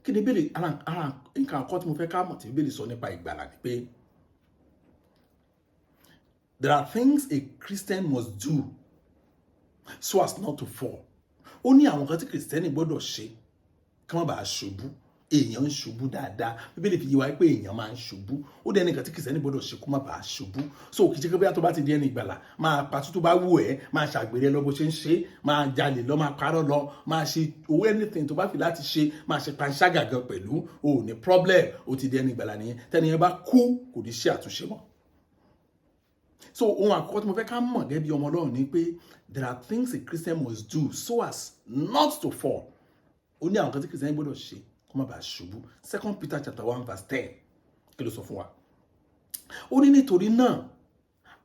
Kí ni Bíbélì? Ara nǹkan àkọ́ tí mo fẹ́ ká mọ̀ tí Bíbélì sọ nípa ìgbàlà ni pé there are things a Christian must do so as not to fall. Ó ní àwọn kan tí Kìrìsìtẹ́nì gbọ́dọ̀ ṣe kí wọ́n bá ṣubú. Èèyàn ń ṣubú dáadáa. Bíbélì fi yé wa pé èèyàn máa ń ṣubú. Ó dẹ̀ nìkan tí Kìrìsìtẹ́nì gbọ́dọ̀ ṣe kó má bàa ṣubú. So kì í ṣe pé bóyá tó bá ti di ẹni ìgbàlà, máa pa tútù bá wù ẹ́, máa ṣàgbèrè lọ bó ṣe ń ṣe, máa jalè lọ, máa parọ́ lọ, máa ṣe owó, anything tó bá fi láti ṣe, máa ṣe panṣágà gan pẹ̀lú, o ò ní problem, ó ti di ẹni ìgbàlà nìyẹn. Tẹ́ni yẹn bá kú, kò ní ṣe àtúnṣe mọ́. So ohun àkọ́kọ́ tí mo fẹ́ ká mọ̀ gẹ́gẹ́ bí ọmọ Ọlọ́run ni pé there are things a Christian must do so as not to fall. Ó ní àwọn kan tí Christian gbọ́dọ̀ ṣe kó má bàa ṣubú. Second Peter chapter 1 verse 10, kí ló sọ fún wa? Ó ní, "Nítorí náà,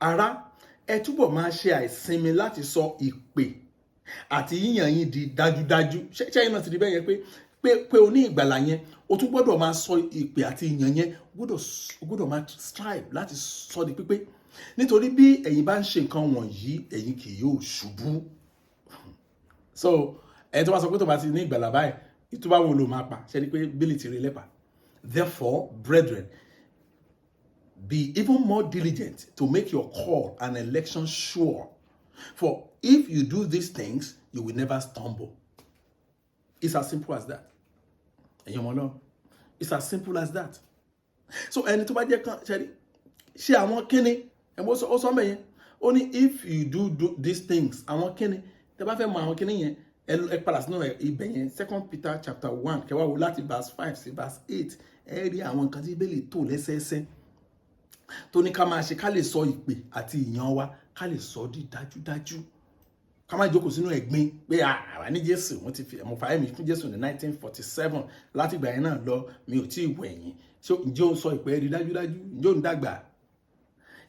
ará, ẹ túbọ̀ máa ṣe àìsinmi láti sọ ìpè àti yíyàn yín di dájúdájú." Ṣẹ́yìn náà ti di bẹ́ẹ̀ yẹn pé o ní ìgbàlà yẹn, o tún gbọ́dọ̀ máa sọ ìpè àti ìyàn yẹn, o gbọ́dọ̀ máa strive láti sọ di pípé. "Nítorí bí ẹ̀yin bá ń ṣe nǹkan wọ̀nyí, ẹ̀yin kì yóò ṣubú." So ẹni tó bá sọ pé tó bá ti ní ìgbàlà báyìí, tó bá wo ló máa pa, ṣe ni pé bílí ti rí lẹ́pà. "Therefore, brethren, be even more diligent to make your call and election sure. For if you do these things, you will never stumble." It's as simple as that. Ẹ̀yin ọmọ náà, it's as simple as that. So ẹni tó bá jẹ́ kan ṣe ṣe àwọn kíni ẹ̀ mọ́, ó sọ mẹ́yẹn, ó ní "if you do these things", àwọn kíni? Tẹ́ bá fẹ́ mọ àwọn kíni yẹn, ẹ padà sínú ibẹ̀ yẹn, Second Peter chapter 1, kẹwàá wo láti verse 5 sí verse 8. Ẹ rí àwọn nǹkan tí Bíbélì tò lẹ́sẹẹsẹ tó ní ká máa ṣe ká lè sọ ìpè àti ìyàn wa, ká lè sọ di dájúdájú, ká má jókòó sínú ẹ̀gbin pé àwa ní Jésù, mo ti fi mo fààyè mi fún Jésù ní 1947, láti ìgbà yẹn náà lọ, mi ò tí ì wẹ̀yìn. Ṣé ǹjẹ́ o sọ ìpè ẹ di dájúdájú? Ǹjẹ́ o ń dàgbà?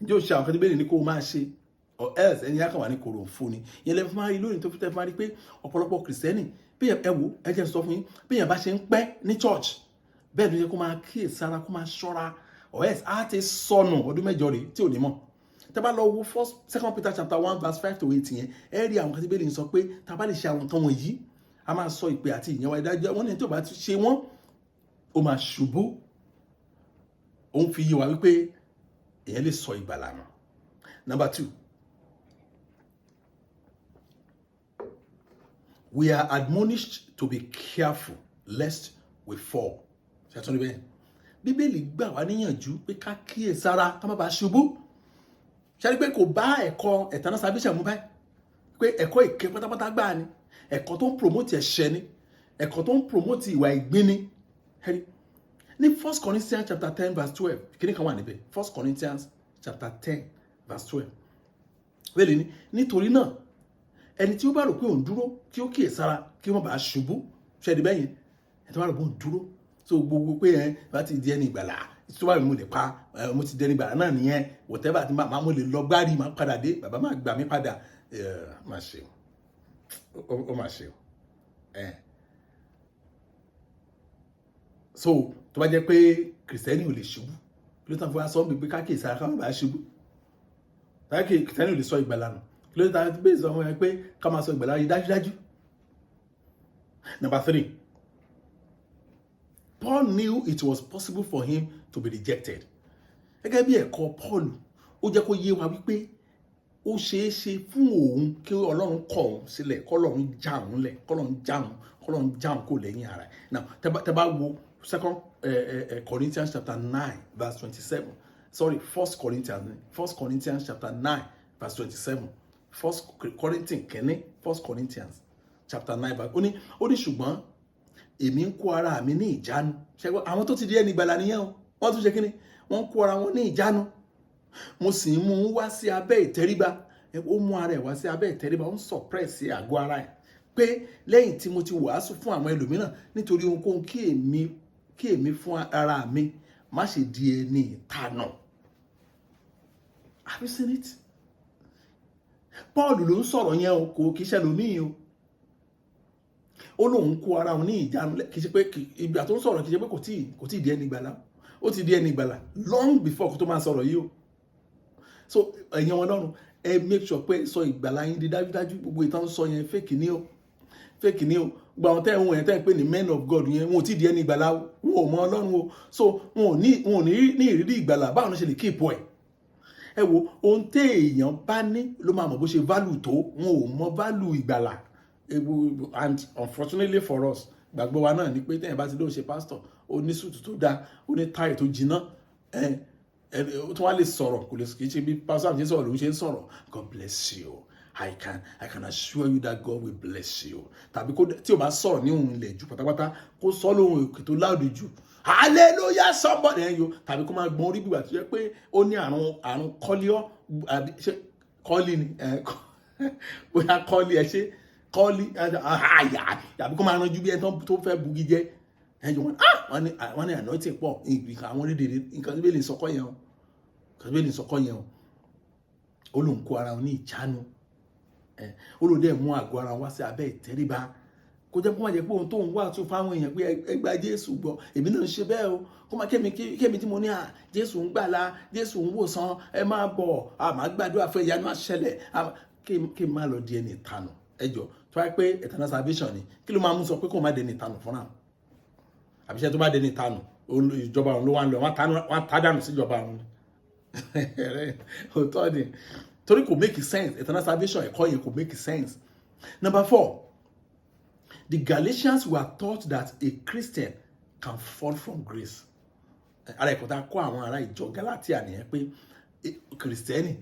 Ǹjẹ́ o ṣe àwọn kan tí Bíbélì ní kó o máa ṣe? Or else ẹni yá kàn wá ní kòròfo ni. Ìyẹn lè fi máa rí lónìí tó fi tẹ́ fi máa rí pé ọ̀pọ̀lọpọ̀ Kìrìsìtẹ́nì bí ẹ wò, ẹ jẹ́ sọ fún yín, bí èèyàn bá ṣe ń pẹ́ ní church, bẹ́ẹ̀ ló yẹ kó máa kíyè sára, kó máa ṣọ́ra, or else á ti sọnù ọdún 8 rèé tí ò ní mọ̀. Tẹ́ bá lọ wo first Second Peter chapter 1 verse 5 to 8 yẹn, ẹ rí àwọn kan tí Bíbélì ń sọ pé tá a bá lè ṣe àwọn nǹkan wọ̀nyí, a máa sọ ìpè àti ìyẹn wa ìdájọ́. Wọ́n ní tí ò bá ti ṣe wọ́n, ó máa ṣubú. Ó ń fi yé wa wípé èèyàn lè sọ ìgbàlà nù. Number two, we are admonished to be careful lest we fall. Ṣàtúndì bẹ́ẹ̀, Bíbélì gbà wá níyànjú pé ká kíyè sára ká má bàa ṣubú. Ṣe pé kò bá ẹ̀kọ́ eternal salvation mú báyìí, pé ẹ̀kọ́ èké pátápátá gbáà ni, ẹ̀kọ́ tó ń promote ẹ̀ṣẹ̀ ni, ẹ̀kọ́ tó ń promote ìwà ìgbín ni. Ẹ̀rí ní First Corinthians chapter 10 verse 12, kíní kan wà níbẹ̀? First Corinthians chapter 10 verse 12 bẹ́ẹ̀ ni, "Nítorí náà, ẹni tí ó bá rò pé òun dúró, kí ó kíyè sára kí wọ́n bá ṣubú." Ṣẹ́ni bẹ́yẹn, ẹni tó bá rò pé òun dúró, so gbogbo pé ẹ bá ti di ẹni ìgbàlà, tó bá mi mo lè pa, mo ti di ẹni ìgbàlà náà nìyẹn, whatever ti máa mo lè lọ gbárí, máa padà dé, bàbá máa gbà mí padà, máa ṣe ó, máa ṣe ẹ. So tó bá jẹ́ pé Kìrìsìtẹ́nì ò lè ṣubú, kí ló tán fún wa sọ pé ká kíyè sára ká má bàa ṣubú? Táyà Kìrìsìtẹ́nì ò lè sọ ìgbàlà nù, kí ló tán bẹ́ẹ̀ sọ fún wa pé ká máa sọ ìgbàlà yìí dájúdájú? Number three, Paul knew it was possible for him to be rejected. Gẹ́gẹ́ bí ẹ̀kọ́ Paul, ó jẹ́ kó yé wa wípé ó ṣeé ṣe fún òun kí Ọlọ́run kọ̀ òun sílẹ̀, kọ́lọ́run já òun lẹ̀, kọ́lọ́run já òun, kọ́lọ́run já òun kò lẹ́yìn ara ẹ̀. Now, tẹ́ bá wo Second Corinthians chapter 9 verse 27, sorry, First Corinthians, First Corinthians chapter 9 verse 27, First Corinthians kẹ́ni, First Corinthians chapter 9 verse, ó ní, "Ṣùgbọ́n èmi ń kó ara mi ní ìjánu." Ṣẹ́gbọ́n, àwọn tó ti di ẹni ìgbàlà nìyẹn o. Wọ́n tún ṣe kíni? Wọ́n ń kó ara wọn ní ìjánu. "Mo sì ń mú un wá sí abẹ́ ìtẹríba." Ó mú ara ẹ̀ wá sí abẹ́ ìtẹríba, ó ń suppress àgọ́ ara ẹ̀. Pé lẹ́yìn tí mo ti wàásù fún àwọn ẹlòmíràn, nítorí ohunkóhun kí èmi fún ara mi má ṣe di ẹni ìtanù. Have you seen it? Paul ló ń sọ̀rọ̀ yẹn o, kò kì í ṣẹlòmíì o. Ó lóun kó ara òun ní ìjánu. Kì í ṣe pé ìgbà tó ń sọ̀rọ̀, kì í ṣe pé kò tíì di ẹni ìgbàlà. Ó ti di ẹni ìgbàlà long before kó tó máa sọ̀rọ̀ yìí o. So ẹ̀yin ọmọ Ọlọ́run, ẹ make sure pé sọ ìgbàlà yín di dájúdájú. Gbogbo ìtàn sọ yẹn, fake ni o, fake ni o. Gbogbo àwọn tẹ́ ń wọ̀nyẹn, tẹ́ ń pè ní men of God yẹn, wọn ò tí ì di ẹni ìgbàlà, wọn ò mọ Ọlọ́run o. So wọn ò ní ìrírí ìgbàlà. Báwo ló ṣe lè keep ẹ̀? Ẹ wo, ohun téèyàn bá ní ló máa mọ̀ bó ṣe value tó. Wọn ò mọ value ìgbàlà. And unfortunately for us, gbàgbọ́ wa náà ni pé téèyàn bá ti lóun ṣe pastor, ó ní suit tó dáa, ó ní tie tó jiná, ẹ ẹ ó tún wá lè sọ̀rọ̀, kò lè kì í ṣe bí pastor àti sọ̀rọ̀ lòún ṣe ń sọ̀rọ̀. "God bless you. I can assure you that God will bless you." Tàbí kó tí o bá sọ̀rọ̀ ní òun ilẹ̀ jù pátápátá, kó sọ lóhùn òkè tó loud jù, "Hallelujah, somebody." Ẹ̀ yo, tàbí kó máa gbọ́n orí gbígbà tó jẹ́ pé ó ní àrùn kọ́líọ́, àbí ṣé kọ́lí ni ẹ̀, bóyá kọ́lí, ẹ ṣe kọ́lí àyà, tàbí kó máa ranjú bí ẹni tó fẹ́ bugi jẹ́. Ẹ jọ wọn, wọ́n ní anointing pọ̀ nǹkan àwọn rédèrè. Nǹkan tí bẹ́ẹ̀ lè sọkọ́ yẹn o, nǹkan tí bẹ́ẹ̀ lè sọkọ́ yẹn o. Ó lóun kó ara wọn ní ìjánu, ó lóun dẹ̀ mú àgọ́ ara wá sí abẹ́ ìtẹríba, kó jẹ́ kó má jẹ́ pé ohun tó ń wà tún fáwọn èèyàn pé ẹ gba Jésù gbọ́. Èmi náà ń ṣe bẹ́ẹ̀ o. Kó má kémi tí mo ní à Jésù ń gbàlà, Jésù ń wòsàn, ẹ máa bọ̀, a máa gbàdúrà fún, ìyanu àṣẹlẹ̀, kí n má lọ di ẹni ìtanù. Ẹ jọ, tó wáyé pé eternal salvation ni, kí ló máa mú sọ pé kó má dẹni ìtanù fúnra? Àbíṣẹ́ tó bá dẹni ìtanù, ìjọba òun ló wá ń lọ, wọ́n á dànù síjọba òun ni. Òótọ́ ni, torí kò make sense. Eternal salvation ẹ̀kọ́ yẹn kò make sense. Number four, the Galatians were taught that a Christian can fall from grace. Ara ẹ̀kọ́ tá a kọ́ àwọn ará ìjọ Galatia nìyẹn, pé kìrìsìtẹ́nì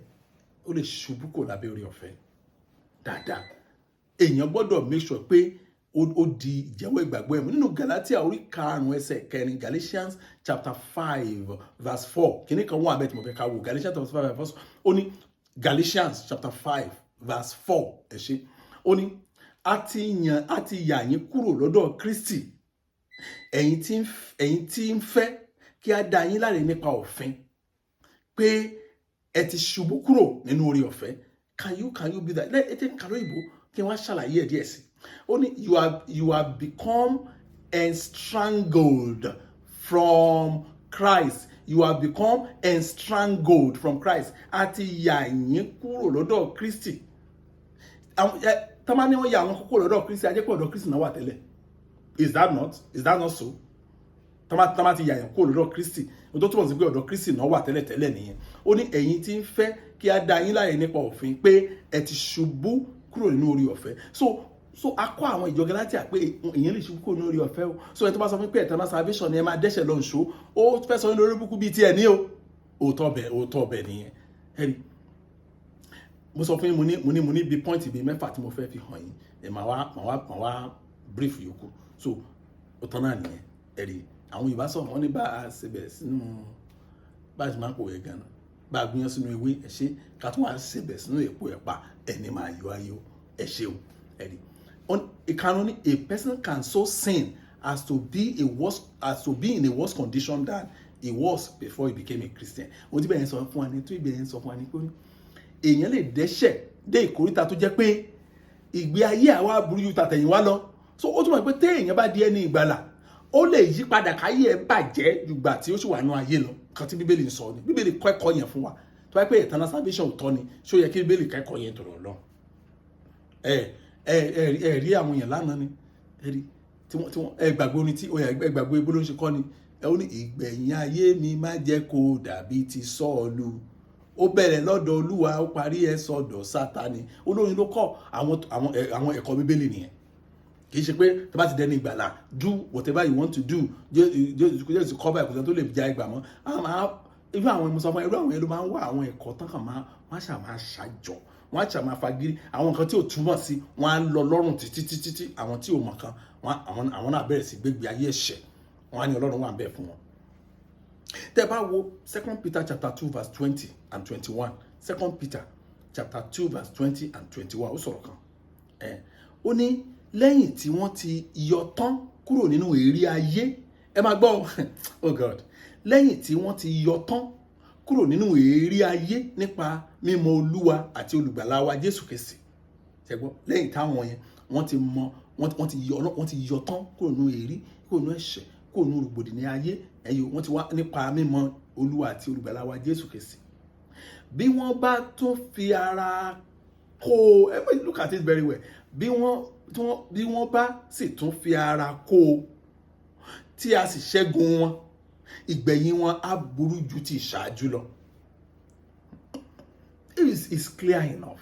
ó lè ṣubú kò lábẹ́ orí ọ̀fẹ́ dáadáa. Èèyàn gbọ́dọ̀ make sure pé ó di ìjẹ́wọ́ ìgbàgbọ́ ẹ̀mú. Nínú Galatia orí 5 ẹsẹ̀ 4, Galatians chapter 5 verse 4, kìíní kan wọ́n abẹ́ tí mo fẹ́ ká wò. Galatians chapter 5 verse 4, ó ní, Galatians chapter 5 verse 4, ẹ ṣe, ó ní, a ti yà yín kúrò lọ́dọ̀ Kristi, ẹ̀yin tí ń fẹ́ kí a dá yín láre nípa òfin, pé ẹ ti ṣubú kúrò nínú oore ọ̀fẹ́. Can you be that? Ẹ tẹ́ ń kàlọ́ ìbò kí wọ́n ṣàlàyé ẹ̀ díẹ̀ sí. Ó ní, You have become estrangled from Christ. You have become estrangled from Christ." A ti yà yín kúrò lọ́dọ̀ Kristi. Tọ́mọ ní wọ́n yà àwọn kúrò lọ́dọ̀ Kristi, a jẹ́ pé ọ̀dọ̀ Kristi náà wà tẹ́lẹ̀. Is that not so? Tọ́mọ ti yà yín kúrò lọ́dọ̀ Kristi, ohun tó túmọ̀ sí pé ọ̀dọ̀ Kristi náà wà tẹ́lẹ̀ tẹ́lẹ̀ nìyẹn. Ó ní, ẹ̀yin tí ń fẹ́ kí a dá yín láre nípa òfin, pé ẹ ti ṣubú kúrò nínú orí ọ̀fẹ́. So a kọ́ àwọn ìjọ Galatia pé èèyàn lè ṣubú kúrò nínú orí ọ̀fẹ́ o. So ẹni tó bá sọ fún pé eternal salvation ni, ẹ máa dẹ́ṣẹ̀ lọ nṣó, ó fẹ́ sọ nínú orí búkú bíi tiẹ̀ ní o. Òótọ́ bẹ̀ nìyẹn. Ẹ̀rí mo sọ fún yín, mo ní bíi point bíi 6 tí mo fẹ́ fi hàn yín. Ẹ máa wá brief yòókù. So ó tán náà nìyẹn. Ẹ̀rí àwọn Yorùbá sọ̀rọ̀, wọ́n ní bá a ṣe bẹ̀ sínú, bá a ṣe máa ń pòwe gan-an, bá a gbìyànjú sínú ewé, ẹ ṣe, ká tún wá ṣe bẹ̀ sínú èpo ẹ̀pà, ẹni máa yọ ayọ̀. Ẹ ṣe o. Ẹ̀rí ìkànnì ní, a person can so sin as to be in a worse condition than he was before he became a Christian. Ohun tí bẹ́ẹ̀ yẹn sọ fún wa ní tó ibẹ̀ yẹn sọ fún wa ní pé èèyàn lè dẹ́ṣẹ̀ dé ìkóríta tó jẹ́ pé ìgbé ayé àwa burú ju tàtẹ̀yìnwá lọ. So ó túmọ̀ pé téèyàn bá di ẹni ìgbàlà, ó lè yí padà káyé ẹ bàjẹ́ jùgbà tí ó sì wà nú ayé lọ. Kan tí Bíbélì ń sọ ni, Bíbélì kọ́ ẹ̀kọ́ yẹn fún wa. Tó bá pé eternal salvation ò tọ́ ni, ṣó yẹ kí Bíbélì kẹ́kọ̀ọ́ yẹn tọ̀rọ̀ lọ? Ẹ ẹ ẹ ẹ rí àwọn èèyàn lánàá ni, ẹ rí tí wọ́n ẹ gbàgbé orin tí ẹ gbàgbé bó ló ń ṣe kọ́ ni. Ẹ ó ní, "Ìgbẹ̀yìn ayé mi, má jẹ́ kó dàbí ti Sọ́ọ̀lù. Ó bẹ̀rẹ̀ lọ́dọ̀ Olúwa, ó parí ẹ̀ sọ́dọ̀ Sátani." Olórin ló kọ́. Àwọn ẹ̀kọ́ Bíbélì nìyẹn. Kì í ṣe pé tó bá ti dẹni ìgbàlà, do whatever you want to do. Jésù kọ́ báyìí, kò sẹ́ni tó lè ja ìgbà mọ́. Irú àwọn mo sọ fún irú àwọn yẹn ló máa ń wá àwọn ẹ̀kọ́ tán kàn máa wọ́n á ṣà máa ṣàjọ, wọ́n á ṣà máa fagírí àwọn nǹkan tí ò túmọ̀ sí. Wọ́n á lọ lọ́rùn títí títí tí àwọn tí ò mọ̀ kan, àwọn náà bẹ̀rẹ̀ sí gbégbé ayé ẹ̀ṣẹ̀. Wọ́n á ní Ọlọ́run wà ń bẹ̀ fún wọn. Tẹ́ bá wo Second Peter chapter 2 verse 20 and 21, Second Peter chapter 2 verse 20 and 21, ó sọ̀rọ̀ kan ẹ̀. Ó ní, Lẹ́yìn tí wọ́n ti yọ tán kúrò nínú èérí ayé, ẹ máa gbọ́, oh God, lẹ́yìn tí wọ́n ti yọ tán kúrò nínú èérí ayé nípa mímọ̀ Olúwa àti Olùgbàlà wa Jésù Kristi. Ṣé gbọ́? Lẹ́yìn táwọn yẹn wọ́n ti mọ, wọ́n ti yọ tán kúrò nínú èérí, kúrò nínú ẹ̀ṣẹ̀, kúrò nínú rògbòdìyàn ayé ẹ̀yọ, wọ́n ti wá nípa mímọ̀ Olúwa àti Olùgbàlà wa Jésù Kristi, bí wọ́n bá tún fi ara kó, ẹ look at it very well, bí wọ́n bá sì tún fi ara kó o, tí a sì ṣẹ́gun wọn, ìgbẹ̀yìn wọn á burú ju ti ìṣáájú lọ. It is clear enough.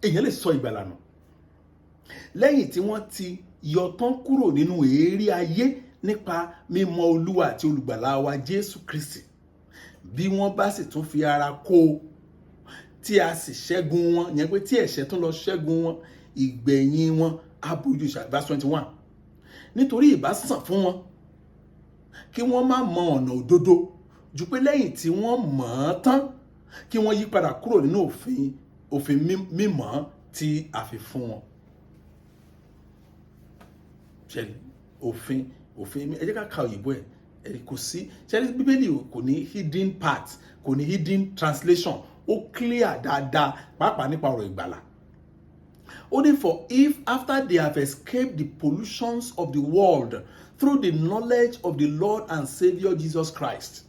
Èèyàn lè sọ ìgbàlà nù lẹ́yìn tí wọ́n ti yọ tán kúrò nínú èérí ayé nípa mímọ̀ Olúwa àti Olùgbàlà wa Jésù Kristi, bí wọ́n bá sì tún fi ara kó o, tí a sì ṣẹ́gun wọn, yẹn pé tí ẹ̀ṣẹ̀ tún lọ ṣẹ́gun wọn, ìgbẹ̀yìn wọn á burú ju. Verse 21: Nítorí ìbá sàn fún wọn kí wọ́n má mọ ọ̀nà òdodo ju pé lẹ́yìn tí wọ́n mọ̀ ọ́n tán, kí wọ́n yí padà kúrò nínú òfin mímọ́ tí a fi fún wọn. Ṣẹ́ni òfin, ẹ jẹ́ ká ka òyìnbó ẹ̀. Kò sí, ṣẹ́ni Bíbélì kò ní hidden part, kò ní hidden translation. Ó clear dáadáa, pàápàá nípa ọ̀rọ̀ ìgbàlà. Ó ní, "For if after they have escaped the pollutions of the world through the knowledge of the Lord and Saviour Jesus Christ,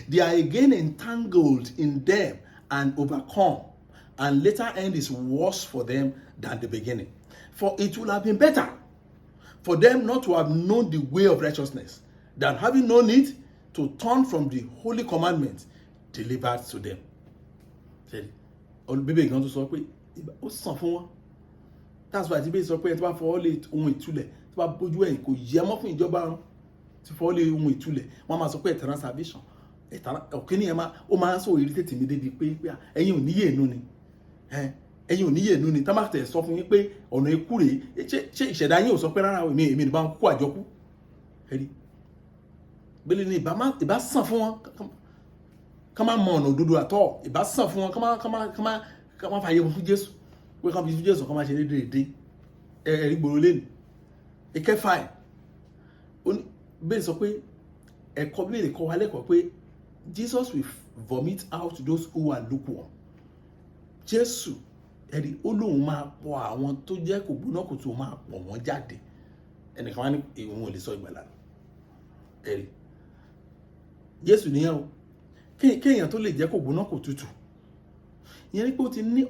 they are again entangled in them and overcome, and later end is worse for them than the beginning. For it would have been better for them not to have known the way of righteousness than, having known it, to turn from the holy commandment delivered to them." Bíbélì kan tó sọ pé ó sàn fún wọn. That's why Bíbélì sọ pé ẹni tó bá fọwọ́ lé ohun ìtúlẹ̀, tó bá bójú ẹ̀yìn, kò yẹ mọ́ fún ìjọba ọ̀run. Tí fọwọ́ lé ohun ìtúlẹ̀, wọ́n máa sọ pé eternal salvation, òkè nìyẹn máa, ó máa ń sọ irritate mi débi pé ẹ̀yin ò níyè inú ni, ẹ̀yin ò níyè inú ni. Tá má tẹ̀ sọ fún yín pé ọ̀nà ikú rèé, ṣé ìṣẹ̀dá yín ò sọ pé rárá, èmi ní bá ń kó àjọkú? Ẹ̀rí bẹ́ẹ̀ ni, ìbá sàn fún wọn ká má mọ ọ̀nà òdodo àtọ̀, ìbá sàn fún wọn ká má fààyè fún Jésù, pé ká fi fún Jésù, ká má ṣe déédéé. Ẹ̀rí gbòòrò lẹ́nu. Ìkẹfà ẹ̀, bẹ́ẹ̀ sọ pé ẹ̀kọ́ Bíbélì kọ́ wa lẹ́kọ̀ọ́ pé Jesus will vomit out those who are lukewarm. Jésù, ẹ̀rí, ó lóun máa pọ̀ àwọn tó jẹ́ kò gbóná kò tó, máa pọ̀ wọ́n jáde. Ẹnìkan wá ní òun ò lè sọ ìgbàlà. Ẹ̀rí, Jésù nìyẹn o. Kéèyàn tó lè jẹ́ kò gbóná kò tutù, ìyẹn ni pé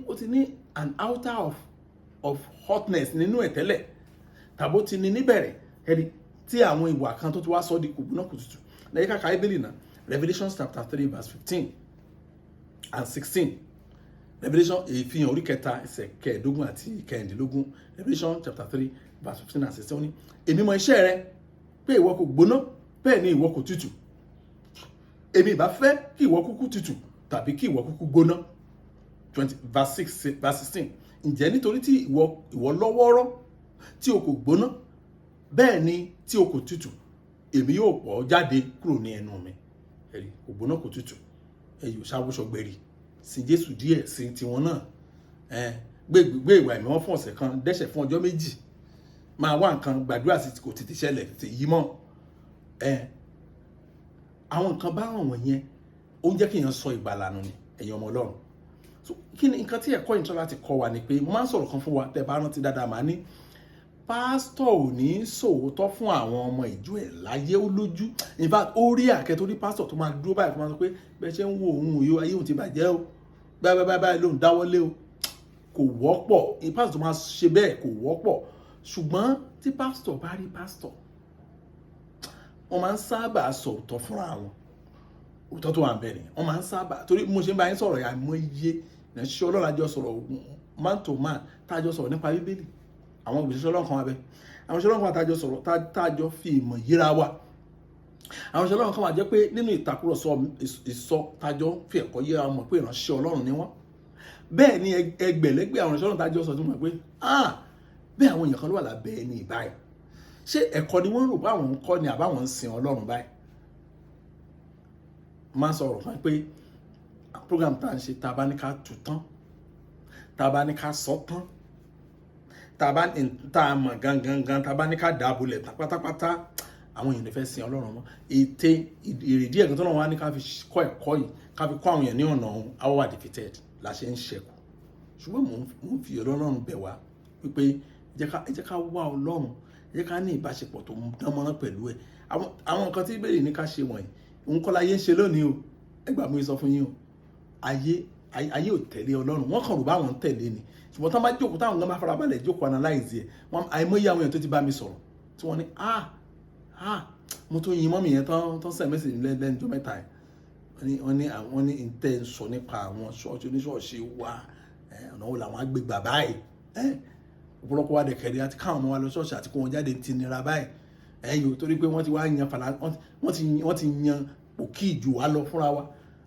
ó ti ní an outer of hotness nínú ẹ̀ tẹ́lẹ̀, tàbó ti ní níbẹ̀rẹ̀, ẹ̀rí, tí àwọn ìwà kan tó ti wá sọ di kò gbóná kò tutù. Lẹ́yìn kàkà Bíbélì náà, Revelation chapter 3 verse 15 and 16. Revelation, Ìfihàn orí 3, ẹsẹ̀ 15 àti 16. Revelation chapter 3 verse 15 and 16. Ó ní, "Èmi mọ iṣẹ́ rẹ, pé ìwọ kò gbóná, bẹ́ẹ̀ ni ìwọ kò tutù. Èmi ìbá fẹ́ kí ìwọ kúkú tutù tàbí kí ìwọ kúkú gbóná." 20 verse 6, verse 16: "Ǹjẹ́ nítorí tí ìwọ lọ́wọ́rọ́, tí o kò gbóná, bẹ́ẹ̀ ni tí o kò tutù, èmi yóò pọ̀ ọ́ jáde kúrò ní ẹnu mi." Ẹ̀rí, kò gbóná kò tutù, ẹ̀yọ̀ ṣàwùsọ̀gbẹ̀rì sí Jésù díẹ̀ sí tiwọn náà. Gbé gbé ìwà ìmọ̀ fún ọ̀sẹ̀ kan, dẹ́ṣẹ̀ fún ọjọ́ 2, máa wá nǹkan gbàdúrà sí, kò tètè ṣẹlẹ̀, tètè yí mọ́ ẹ. Àwọn nǹkan bá wọ̀n yẹn, ó ń jẹ́ kí èèyàn sọ ìgbàlà nù ni, ẹ̀yin ọmọ Ọlọ́run. So kí ni nǹkan tí ẹ̀kọ́ yìí ń tọ́ láti kọ́ wa? Ni pé mo máa ń sọ̀rọ̀ kan fún wa, tẹ́ bá rántí dáadáa, màá ní pásítọ̀ ò ní sòótọ́ fún àwọn ọmọ ìjọ ẹ̀ láyé. Ó lójú, in fact, ó rí àkẹ́ tó rí pásítọ̀ tó máa dúró báyìí tó máa sọ pé bẹ́ẹ̀ ṣe ń wo òun yìí, ayé òun ti bàjẹ́ o, báyìí báyìí báyìí lòun dáwọ́lé o. Kò wọ́pọ̀. Pásítọ̀ tó máa ṣe bẹ́ẹ̀ kò wọ́pọ̀. Ṣùgbọ́n tí pásítọ̀ bá rí pásítọ̀, wọ́n máa ń sábà sọ òótọ́ fúnra wọn. Òótọ́ tó wà ń bẹ̀ ni wọ́n máa ń sábà, torí mo ṣe ń bá yín sọ̀rọ̀ yà, mọ́ iye ìránṣẹ́ Ọlọ́run àjọ sọ̀rọ̀ man to man, tájọ sọ̀rọ̀ nípa Bíbélì. Àwọn òṣìṣẹ́ Ọlọ́run kan wà bẹ́ẹ̀, àwọn òṣìṣẹ́ Ọlọ́run kan wà tájọ sọ̀rọ̀, tájọ fi ìmọ̀ yíra wa. Àwọn òṣìṣẹ́ Ọlọ́run kan wà jẹ́ pé nínú ìtàkùrọ̀sọ ìsọ tájọ fi ẹ̀kọ́ yíra mọ̀ pé ìránṣẹ́ Ọlọ́run ni wọ́n. Bẹ́ẹ̀ ni ẹgbẹ̀lẹ́gbẹ̀ àwọn òṣìṣẹ́ Ọlọ́run tájọ sọ tí wọ́n mọ̀ pé, ah, bẹ́ẹ̀, àwọn èèyàn kan ló wà lábẹ́ ẹni báyìí. Ṣé ẹ̀kọ́ ni wọ́n rò bá àwọn ń kọ́ ni, àbáwọn ń sin Ọlọ́run báyìí? Máa ń sọ̀rọ̀ kan pé program tá à ń ṣe, tá a bá ní ká tù tán, tá a bá ní ká sọ tán, Tá a bá tá a mọ̀ gangan gan, tá a bá ní ká dàbò lẹ̀ tán pátápátá, àwọn èèyàn ní fẹ́ sin Ọlọ́run mọ́. Ète ìrèdí ẹ̀gbọ́n tó náà wá ní ká fi kọ́ ẹ̀kọ́ yìí, ká fi kọ́ àwọn èèyàn ní ọ̀nà ọ̀hún, our were defeated la ṣe ń ṣẹ̀kù. Ṣùgbọ́n mò ń fi Ọlọ́run bẹ̀ wá wípé ẹ jẹ́ ká wá Ọlọ́run, ẹ jẹ́ ká ní ìbáṣepọ̀ tó dán mọ́rán pẹ̀lú ẹ̀. Àwọn nǹkan tí Bíbélì ní ká ṣe wọ̀nyí, òun kọ́ láyé ń ṣe lónìí o. Ẹ gbà mú sọ fún yín o, ayé ò tẹ̀lé Ọlọ́run. Wọ́n kàn rò báwọn ń tẹ̀lé ni, ṣùgbọ́n táwọn bá jókòó, táwọn gan bá farabalẹ̀ jókòó analyze ẹ̀ wọ́n, àìmọye àwọn èèyàn tó ti bá mi sọ̀rọ̀ tí wọ́n ní, "Ah, ah, mo tó yin mọ́mì yẹn tán tán send message lẹ́nu ọjọ́ 3 yìí." Wọ́n ní tẹ́ ń sọ nípa àwọn ṣọ́ọ̀ṣì, oníṣọ́ọ̀ṣì wa, ọ̀nà wo làwọn agbègbà báyìí? Ọ̀pọ̀lọpọ̀ wa dẹ̀kẹ̀rẹ̀ àti káwọn ọmọ wa lọ ṣọ́ọ̀ṣì àti kó wọn jáde ti nira báyìí ẹ̀yìn, torí pé wọ́n ti wá yan fàlà, wọ́n ti yan òkì jù wá lọ fúnra wa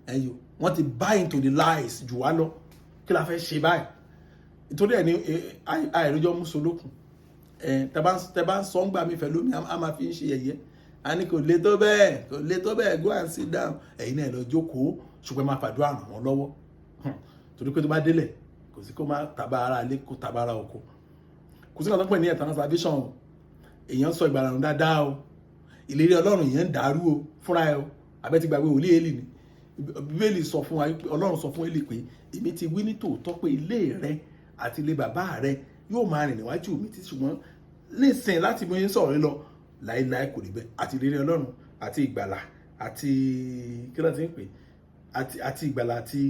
ẹ̀yìn, wọ́n ti buy into the lies jù wá lọ. Kí la fẹ́ ṣe báyìí? Nítorí ẹ̀ ní àìrójọ́ mùsùlùkùn tẹ bá ń sọ ń gbà mí fẹ́ lómi, a máa fi ń ṣe yẹ̀yẹ́. A ní kò le tó bẹ́ẹ̀, kò le tó bẹ́ẹ̀, go and sit down. Ẹ̀yin náà lọ jókòó, ṣùgbọ́n máa fàdúrà ràn wọ́n lọ́wọ́, torí pé tó bá délẹ̀, kò sí kó má tàbá ara ilé, kó tàbá ara oko. Kò sí nǹkan tó ń pè ní eternal salvation o. Èèyàn sọ ìgbàlà nù dáadáa o, ìlérí Ọlọ́run èèyàn ń dàrú o fúnra ẹ o. Àbẹ́ ti gbàgbé wòlíì Élì ni? Bíbélì sọ fún wa pé Ọlọ́run sọ fún Élì pé, "Èmi ti wí ní tòótọ́ pé ilé rẹ àti ilé bàbá rẹ yóò máa rìn níwájú mi tí, ṣùgbọ́n nísìn láti mú yín sọ̀rọ̀ lọ láéláé, kò rí bẹ́ẹ̀." Àti ìlérí Ọlọ́run àti ìgbàlà àti kí ló ti ń pè, àti ìgbàlà àti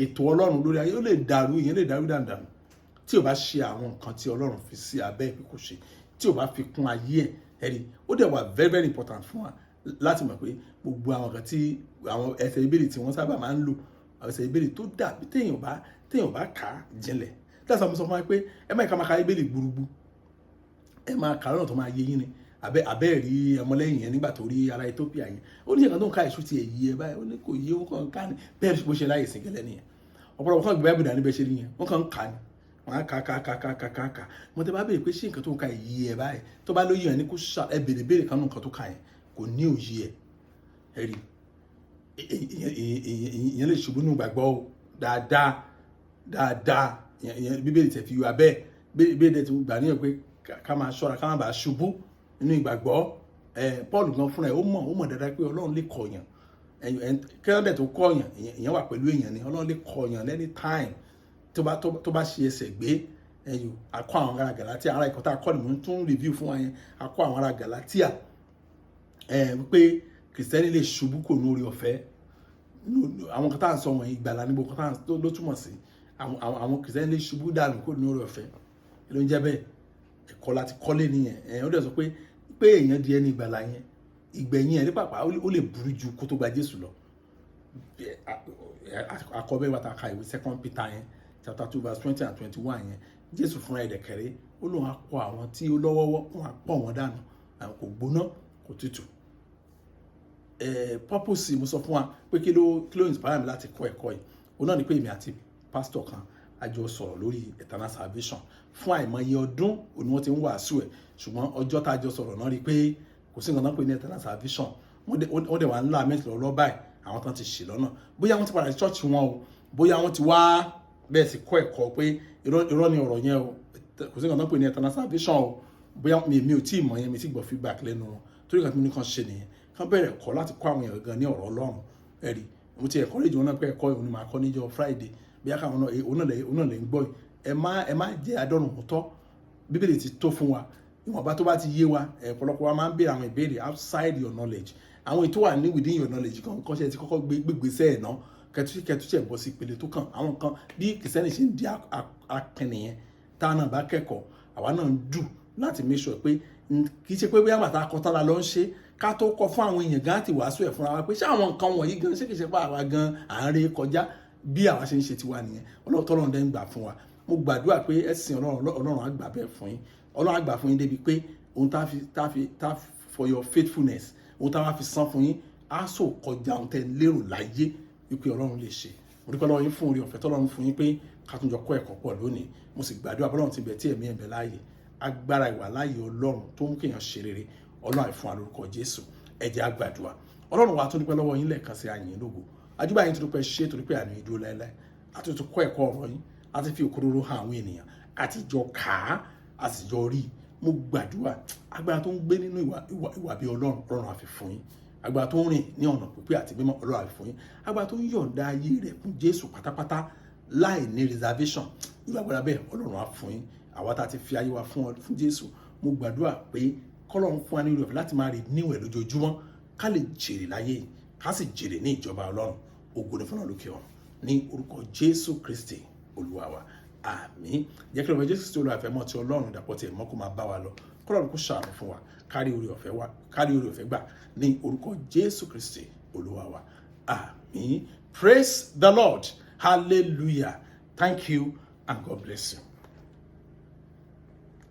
ètò Ọlọ́run lórí ayé, ó lè dàrú, ìyẹn lè dàrú dànù tí ò bá ṣe àwọn nǹkan tí Ọlọ́run fi sí abẹ́ ìpè kò ṣe, tí ò bá fi kún ayé ẹ̀. Ẹ̀rí ó dẹ̀ wà very, very important fún wa láti mọ̀ pé gbogbo àwọn nǹkan tí àwọn ẹsẹ̀ Ìbéèrè tí wọ́n sábà máa ń lò, àwọn ẹsẹ̀ Ìbéèrè tó dàbí téèyàn bá kà á jinlẹ̀. That's why mo sọ fún wa pé ẹ má ká máa ka Ìbéèrè gbúrúgbú, ẹ máa kà lọ́nà tó máa yé yín ni. Abẹ́ rí ọmọlẹ́yìn yẹn nígbà tó rí ará Ethiopia yẹn, ó ní ìkan tó ń ka èso ti èyí ẹ báyìí, ó ní kò yé, ó kàn ń ká ní bẹ́ẹ̀. Bó ṣe láyè sìn gẹ́lẹ́ nìyẹn. Ọ̀pọ̀lọpọ̀ kan gbé Báíbù dání bẹ́ẹ̀ ṣe rí yẹn, wọ́n kàn ń kà ní, wọ́n á kà kà kà kà kà kà kà. Mo tẹ́ bá béèrè pé ṣé nǹkan tó ń ka èyí ẹ báyìí, tó bá lóye ẹ ní kó ṣá ẹ béèrè béèrè kan nù, nǹkan tó kà yẹn kò ní òye ẹ. Ẹ rí ìyẹn lè ṣubú nù gbàgbọ́ o dáadáa dáadáa. Ìyẹn Bíbélì tẹ̀ fi wá bẹ́ẹ̀. Bíbélì tẹ̀ gbà níyàn pé ká máa ṣọ́ra ká má bàa ṣubú nínú ìgbàgbọ́. Paul gan fúnra ẹ̀, ó mọ̀ dáadáa pé Ọlọ́run lè kọ̀yàn kẹ́lẹ́dẹ̀ tó kọ̀yàn. Ìyẹn wà pẹ̀lú èèyàn ni. Ọlọ́run lè kọ̀yàn any time tó bá ṣe ẹsẹ̀ gbé ẹyọ. Akọ àwọn ará Galatia, ara ìkọ́tà akọ́ ni mò ń tún review fún wa yẹn. Akọ àwọn ará Galatia wípé Kìrìsìtẹ́nì lè ṣubú kò ní orí ọ̀fẹ́. Àwọn kan tá à ń sọ wọ̀nyí, ìgbàlà níbo kan tá à ń ló túmọ̀ sí. Àwọn Kìrìsìtẹ́nì lè ṣubú dànù kò ní orí ọ̀fẹ́. Ló ń jẹ́ bẹ́ẹ̀, ẹ̀kọ́ láti kọ́lé nìyẹn. Ó dẹ̀ sọ pé èèyàn di ẹni ìgbàlà yẹn, ìgbẹ̀yìn ẹ̀ ní pàpà ó lè burú ju kó tó gba Jésù lọ. Akọbẹ́ wa ta ka ìwé Second Peter yẹn, chapter 2 verse 20 and 21 yẹn. Jésù fúnra ẹ̀ dẹ̀kẹ̀rẹ́, ó lóun á kọ àwọn tí ó lọ́wọ́wọ́, wọn á pọ̀ wọ́n dànù, àwọn kò gbóná kò tutù. Purpose mo sọ fún wa pé kí ló inspire mi láti kọ́ ẹ̀kọ́ yìí, òun náà ni pé èmi àti pastor kan a jọ sọ̀rọ̀ lórí eternal salvation. Fún àìmọye ọdún òní wọ́n ti ń wàásù ẹ̀, ṣùgbọ́n ọjọ́ tá a jọ sọ̀rọ̀ náà rí i pé kò sí nǹkan náà pé ní eternal salvation. Wọ́n dẹ̀ wá ń lament lọ́wọ́ báyìí. Àwọn tán ti ṣì lọ́nà, bóyá wọ́n ti padà sí church wọn o, bóyá wọ́n ti wá bẹ́ẹ̀ sì kọ́ ẹ̀kọ́ pé irọ́ ni ọ̀rọ̀ yẹn o, kò sí nǹkan náà pé ní eternal salvation o. Bóyá mi ò tí ì mọ̀ yẹn, mi ti gbọ́ feedback lẹ́nu wọn, torí nǹkan tí mo ní kàn ṣe nìyẹn, kàn bẹ̀rẹ̀ kọ́ láti kọ́ àwọn èèyàn gan ní ọ̀rọ̀ Ọlọ́run. Ẹ̀rí mo ti encourage wọn náà pé ẹ̀kọ́ òun ni màá kọ́ níjọ́ Friday. Bóyá káwọn náà òun náà lè ń gbọ́ yìí. Ẹ má jẹ́ adọ́rùn mọ́tọ́. Bíbélì ti tó fún wa, ìwọ̀nba tó bá ti yé wa. Ọ̀pọ̀lọpọ̀ wa máa ń béèrè àwọn ìbéèrè outside your knowledge. Àwọn ètò wà ní within your knowledge kan kọ́ṣẹ́ ti kọ́kọ́ gbé gbégbèsè ẹ̀ náà, kẹtù bọ́ sí ìpele tó kàn. Àwọn nǹkan bí Kìrìsìtẹ́nì ṣe ń di akínìyẹn, tá a náà bá kẹ́kọ̀ọ́, àwa náà ń dù láti make sure pé kì í ṣe pé bóyá bàtà akọ́tán la lọ ń ṣe. Ká tó kọ fún àwọn èèyàn gan àti wàásù ẹ̀ fúnra wa pé ṣé àwọn nǹkan wọ̀nyí gan, ṣé kìí ṣe pé àwa gan à ń ré kọjá bí àwa ṣe ń ṣe tiwa nìyẹn? Ọlọ́run tọ́lọ́run dẹ́ ń gbà fún wa. Mo gbàdúrà pé ẹ̀sìn Ọlọ́run, Ọlọ́run á gbà bẹ́ẹ̀ fún yín. Ọlọ́run á gbà fún yín débi pé ohun tá fi for your faithfulness, ohun tá a fi san fún yín á sò kọjá ohun tẹ́ lérò láyé wípé Ọlọ́run lè ṣe. Mo dúpẹ́ lọ́wọ́ yín fún oore ọ̀fẹ́ tọ́lọ́run fún yín pé ká tún jọ kọ́ ẹ̀kọ́ pọ̀ lónìí. Mo sì gbàdúrà, bọ́lọ́run ti bẹ̀ tí ẹ̀mí ẹ̀bẹ̀ láàyè, agbára ìwà láàyè Ọlọ́run tó mú kéèyàn ṣe rere, Ọlọ́run àìfún wa lórúkọ Jésù. Ẹ jẹ́ á gbàdúrà. Ọlọ́run wa, tó dúpẹ́ lọ́wọ́ yín lẹ́ẹ̀kan sí, àyìn lógo àjúbà yín, tó dúpẹ́ ṣe torí pé àmì ìdúró láéláé. Àti tó kọ́ ẹ̀kọ́ ọ̀rọ̀ yín, àti fi òkodoro hàn àwọn ènìyàn, àti jọ kà á. A sì yọ rí. Mo gbàdúrà, agbára tó ń gbé nínú ìwà bí Ọlọ́run, Ọlọ́run á fi fún yín. Agbára tó ń rìn ní ọ̀nà pípé àti mímọ́, Ọlọ́run á fi fún yín. Agbára tó ń yọ̀ǹda ayé rẹ̀ fún Jésù pátápátá láì ní reservation, irú agbára bẹ́ẹ̀, Ọlọ́run á fún yín. Àwa tá a ti fi ayé wa fún Jésù, mo gbàdúrà pé kọ́lọ́run fún wa ní oore ọ̀fẹ́ láti máa renew ẹ̀ lójoojúmọ́, ká lè jèrè láyé yìí, ká sì jèrè ní ìjọba Ọlọ́run. Ògo ni fún Ọlọ́run lókè ọ̀run, ní orúkọ Jésù Kristi Olúwa wa, àmín. Jẹ́ kí ọ̀rọ̀ Jésù Kristi Olúwa, ìfẹ́ mọ́ ti Ọlọ́run, ìdàpọ̀ ti Ẹ̀mí kó máa bá wa lọ. Kọ́lọ́run kó ṣàánú fún wa, kárí oore ọ̀fẹ́ gbà, ní orúkọ Jésù Kristi Olúwa wa, àmín. Praise the Lord. Hallelujah. Thank you and God bless you.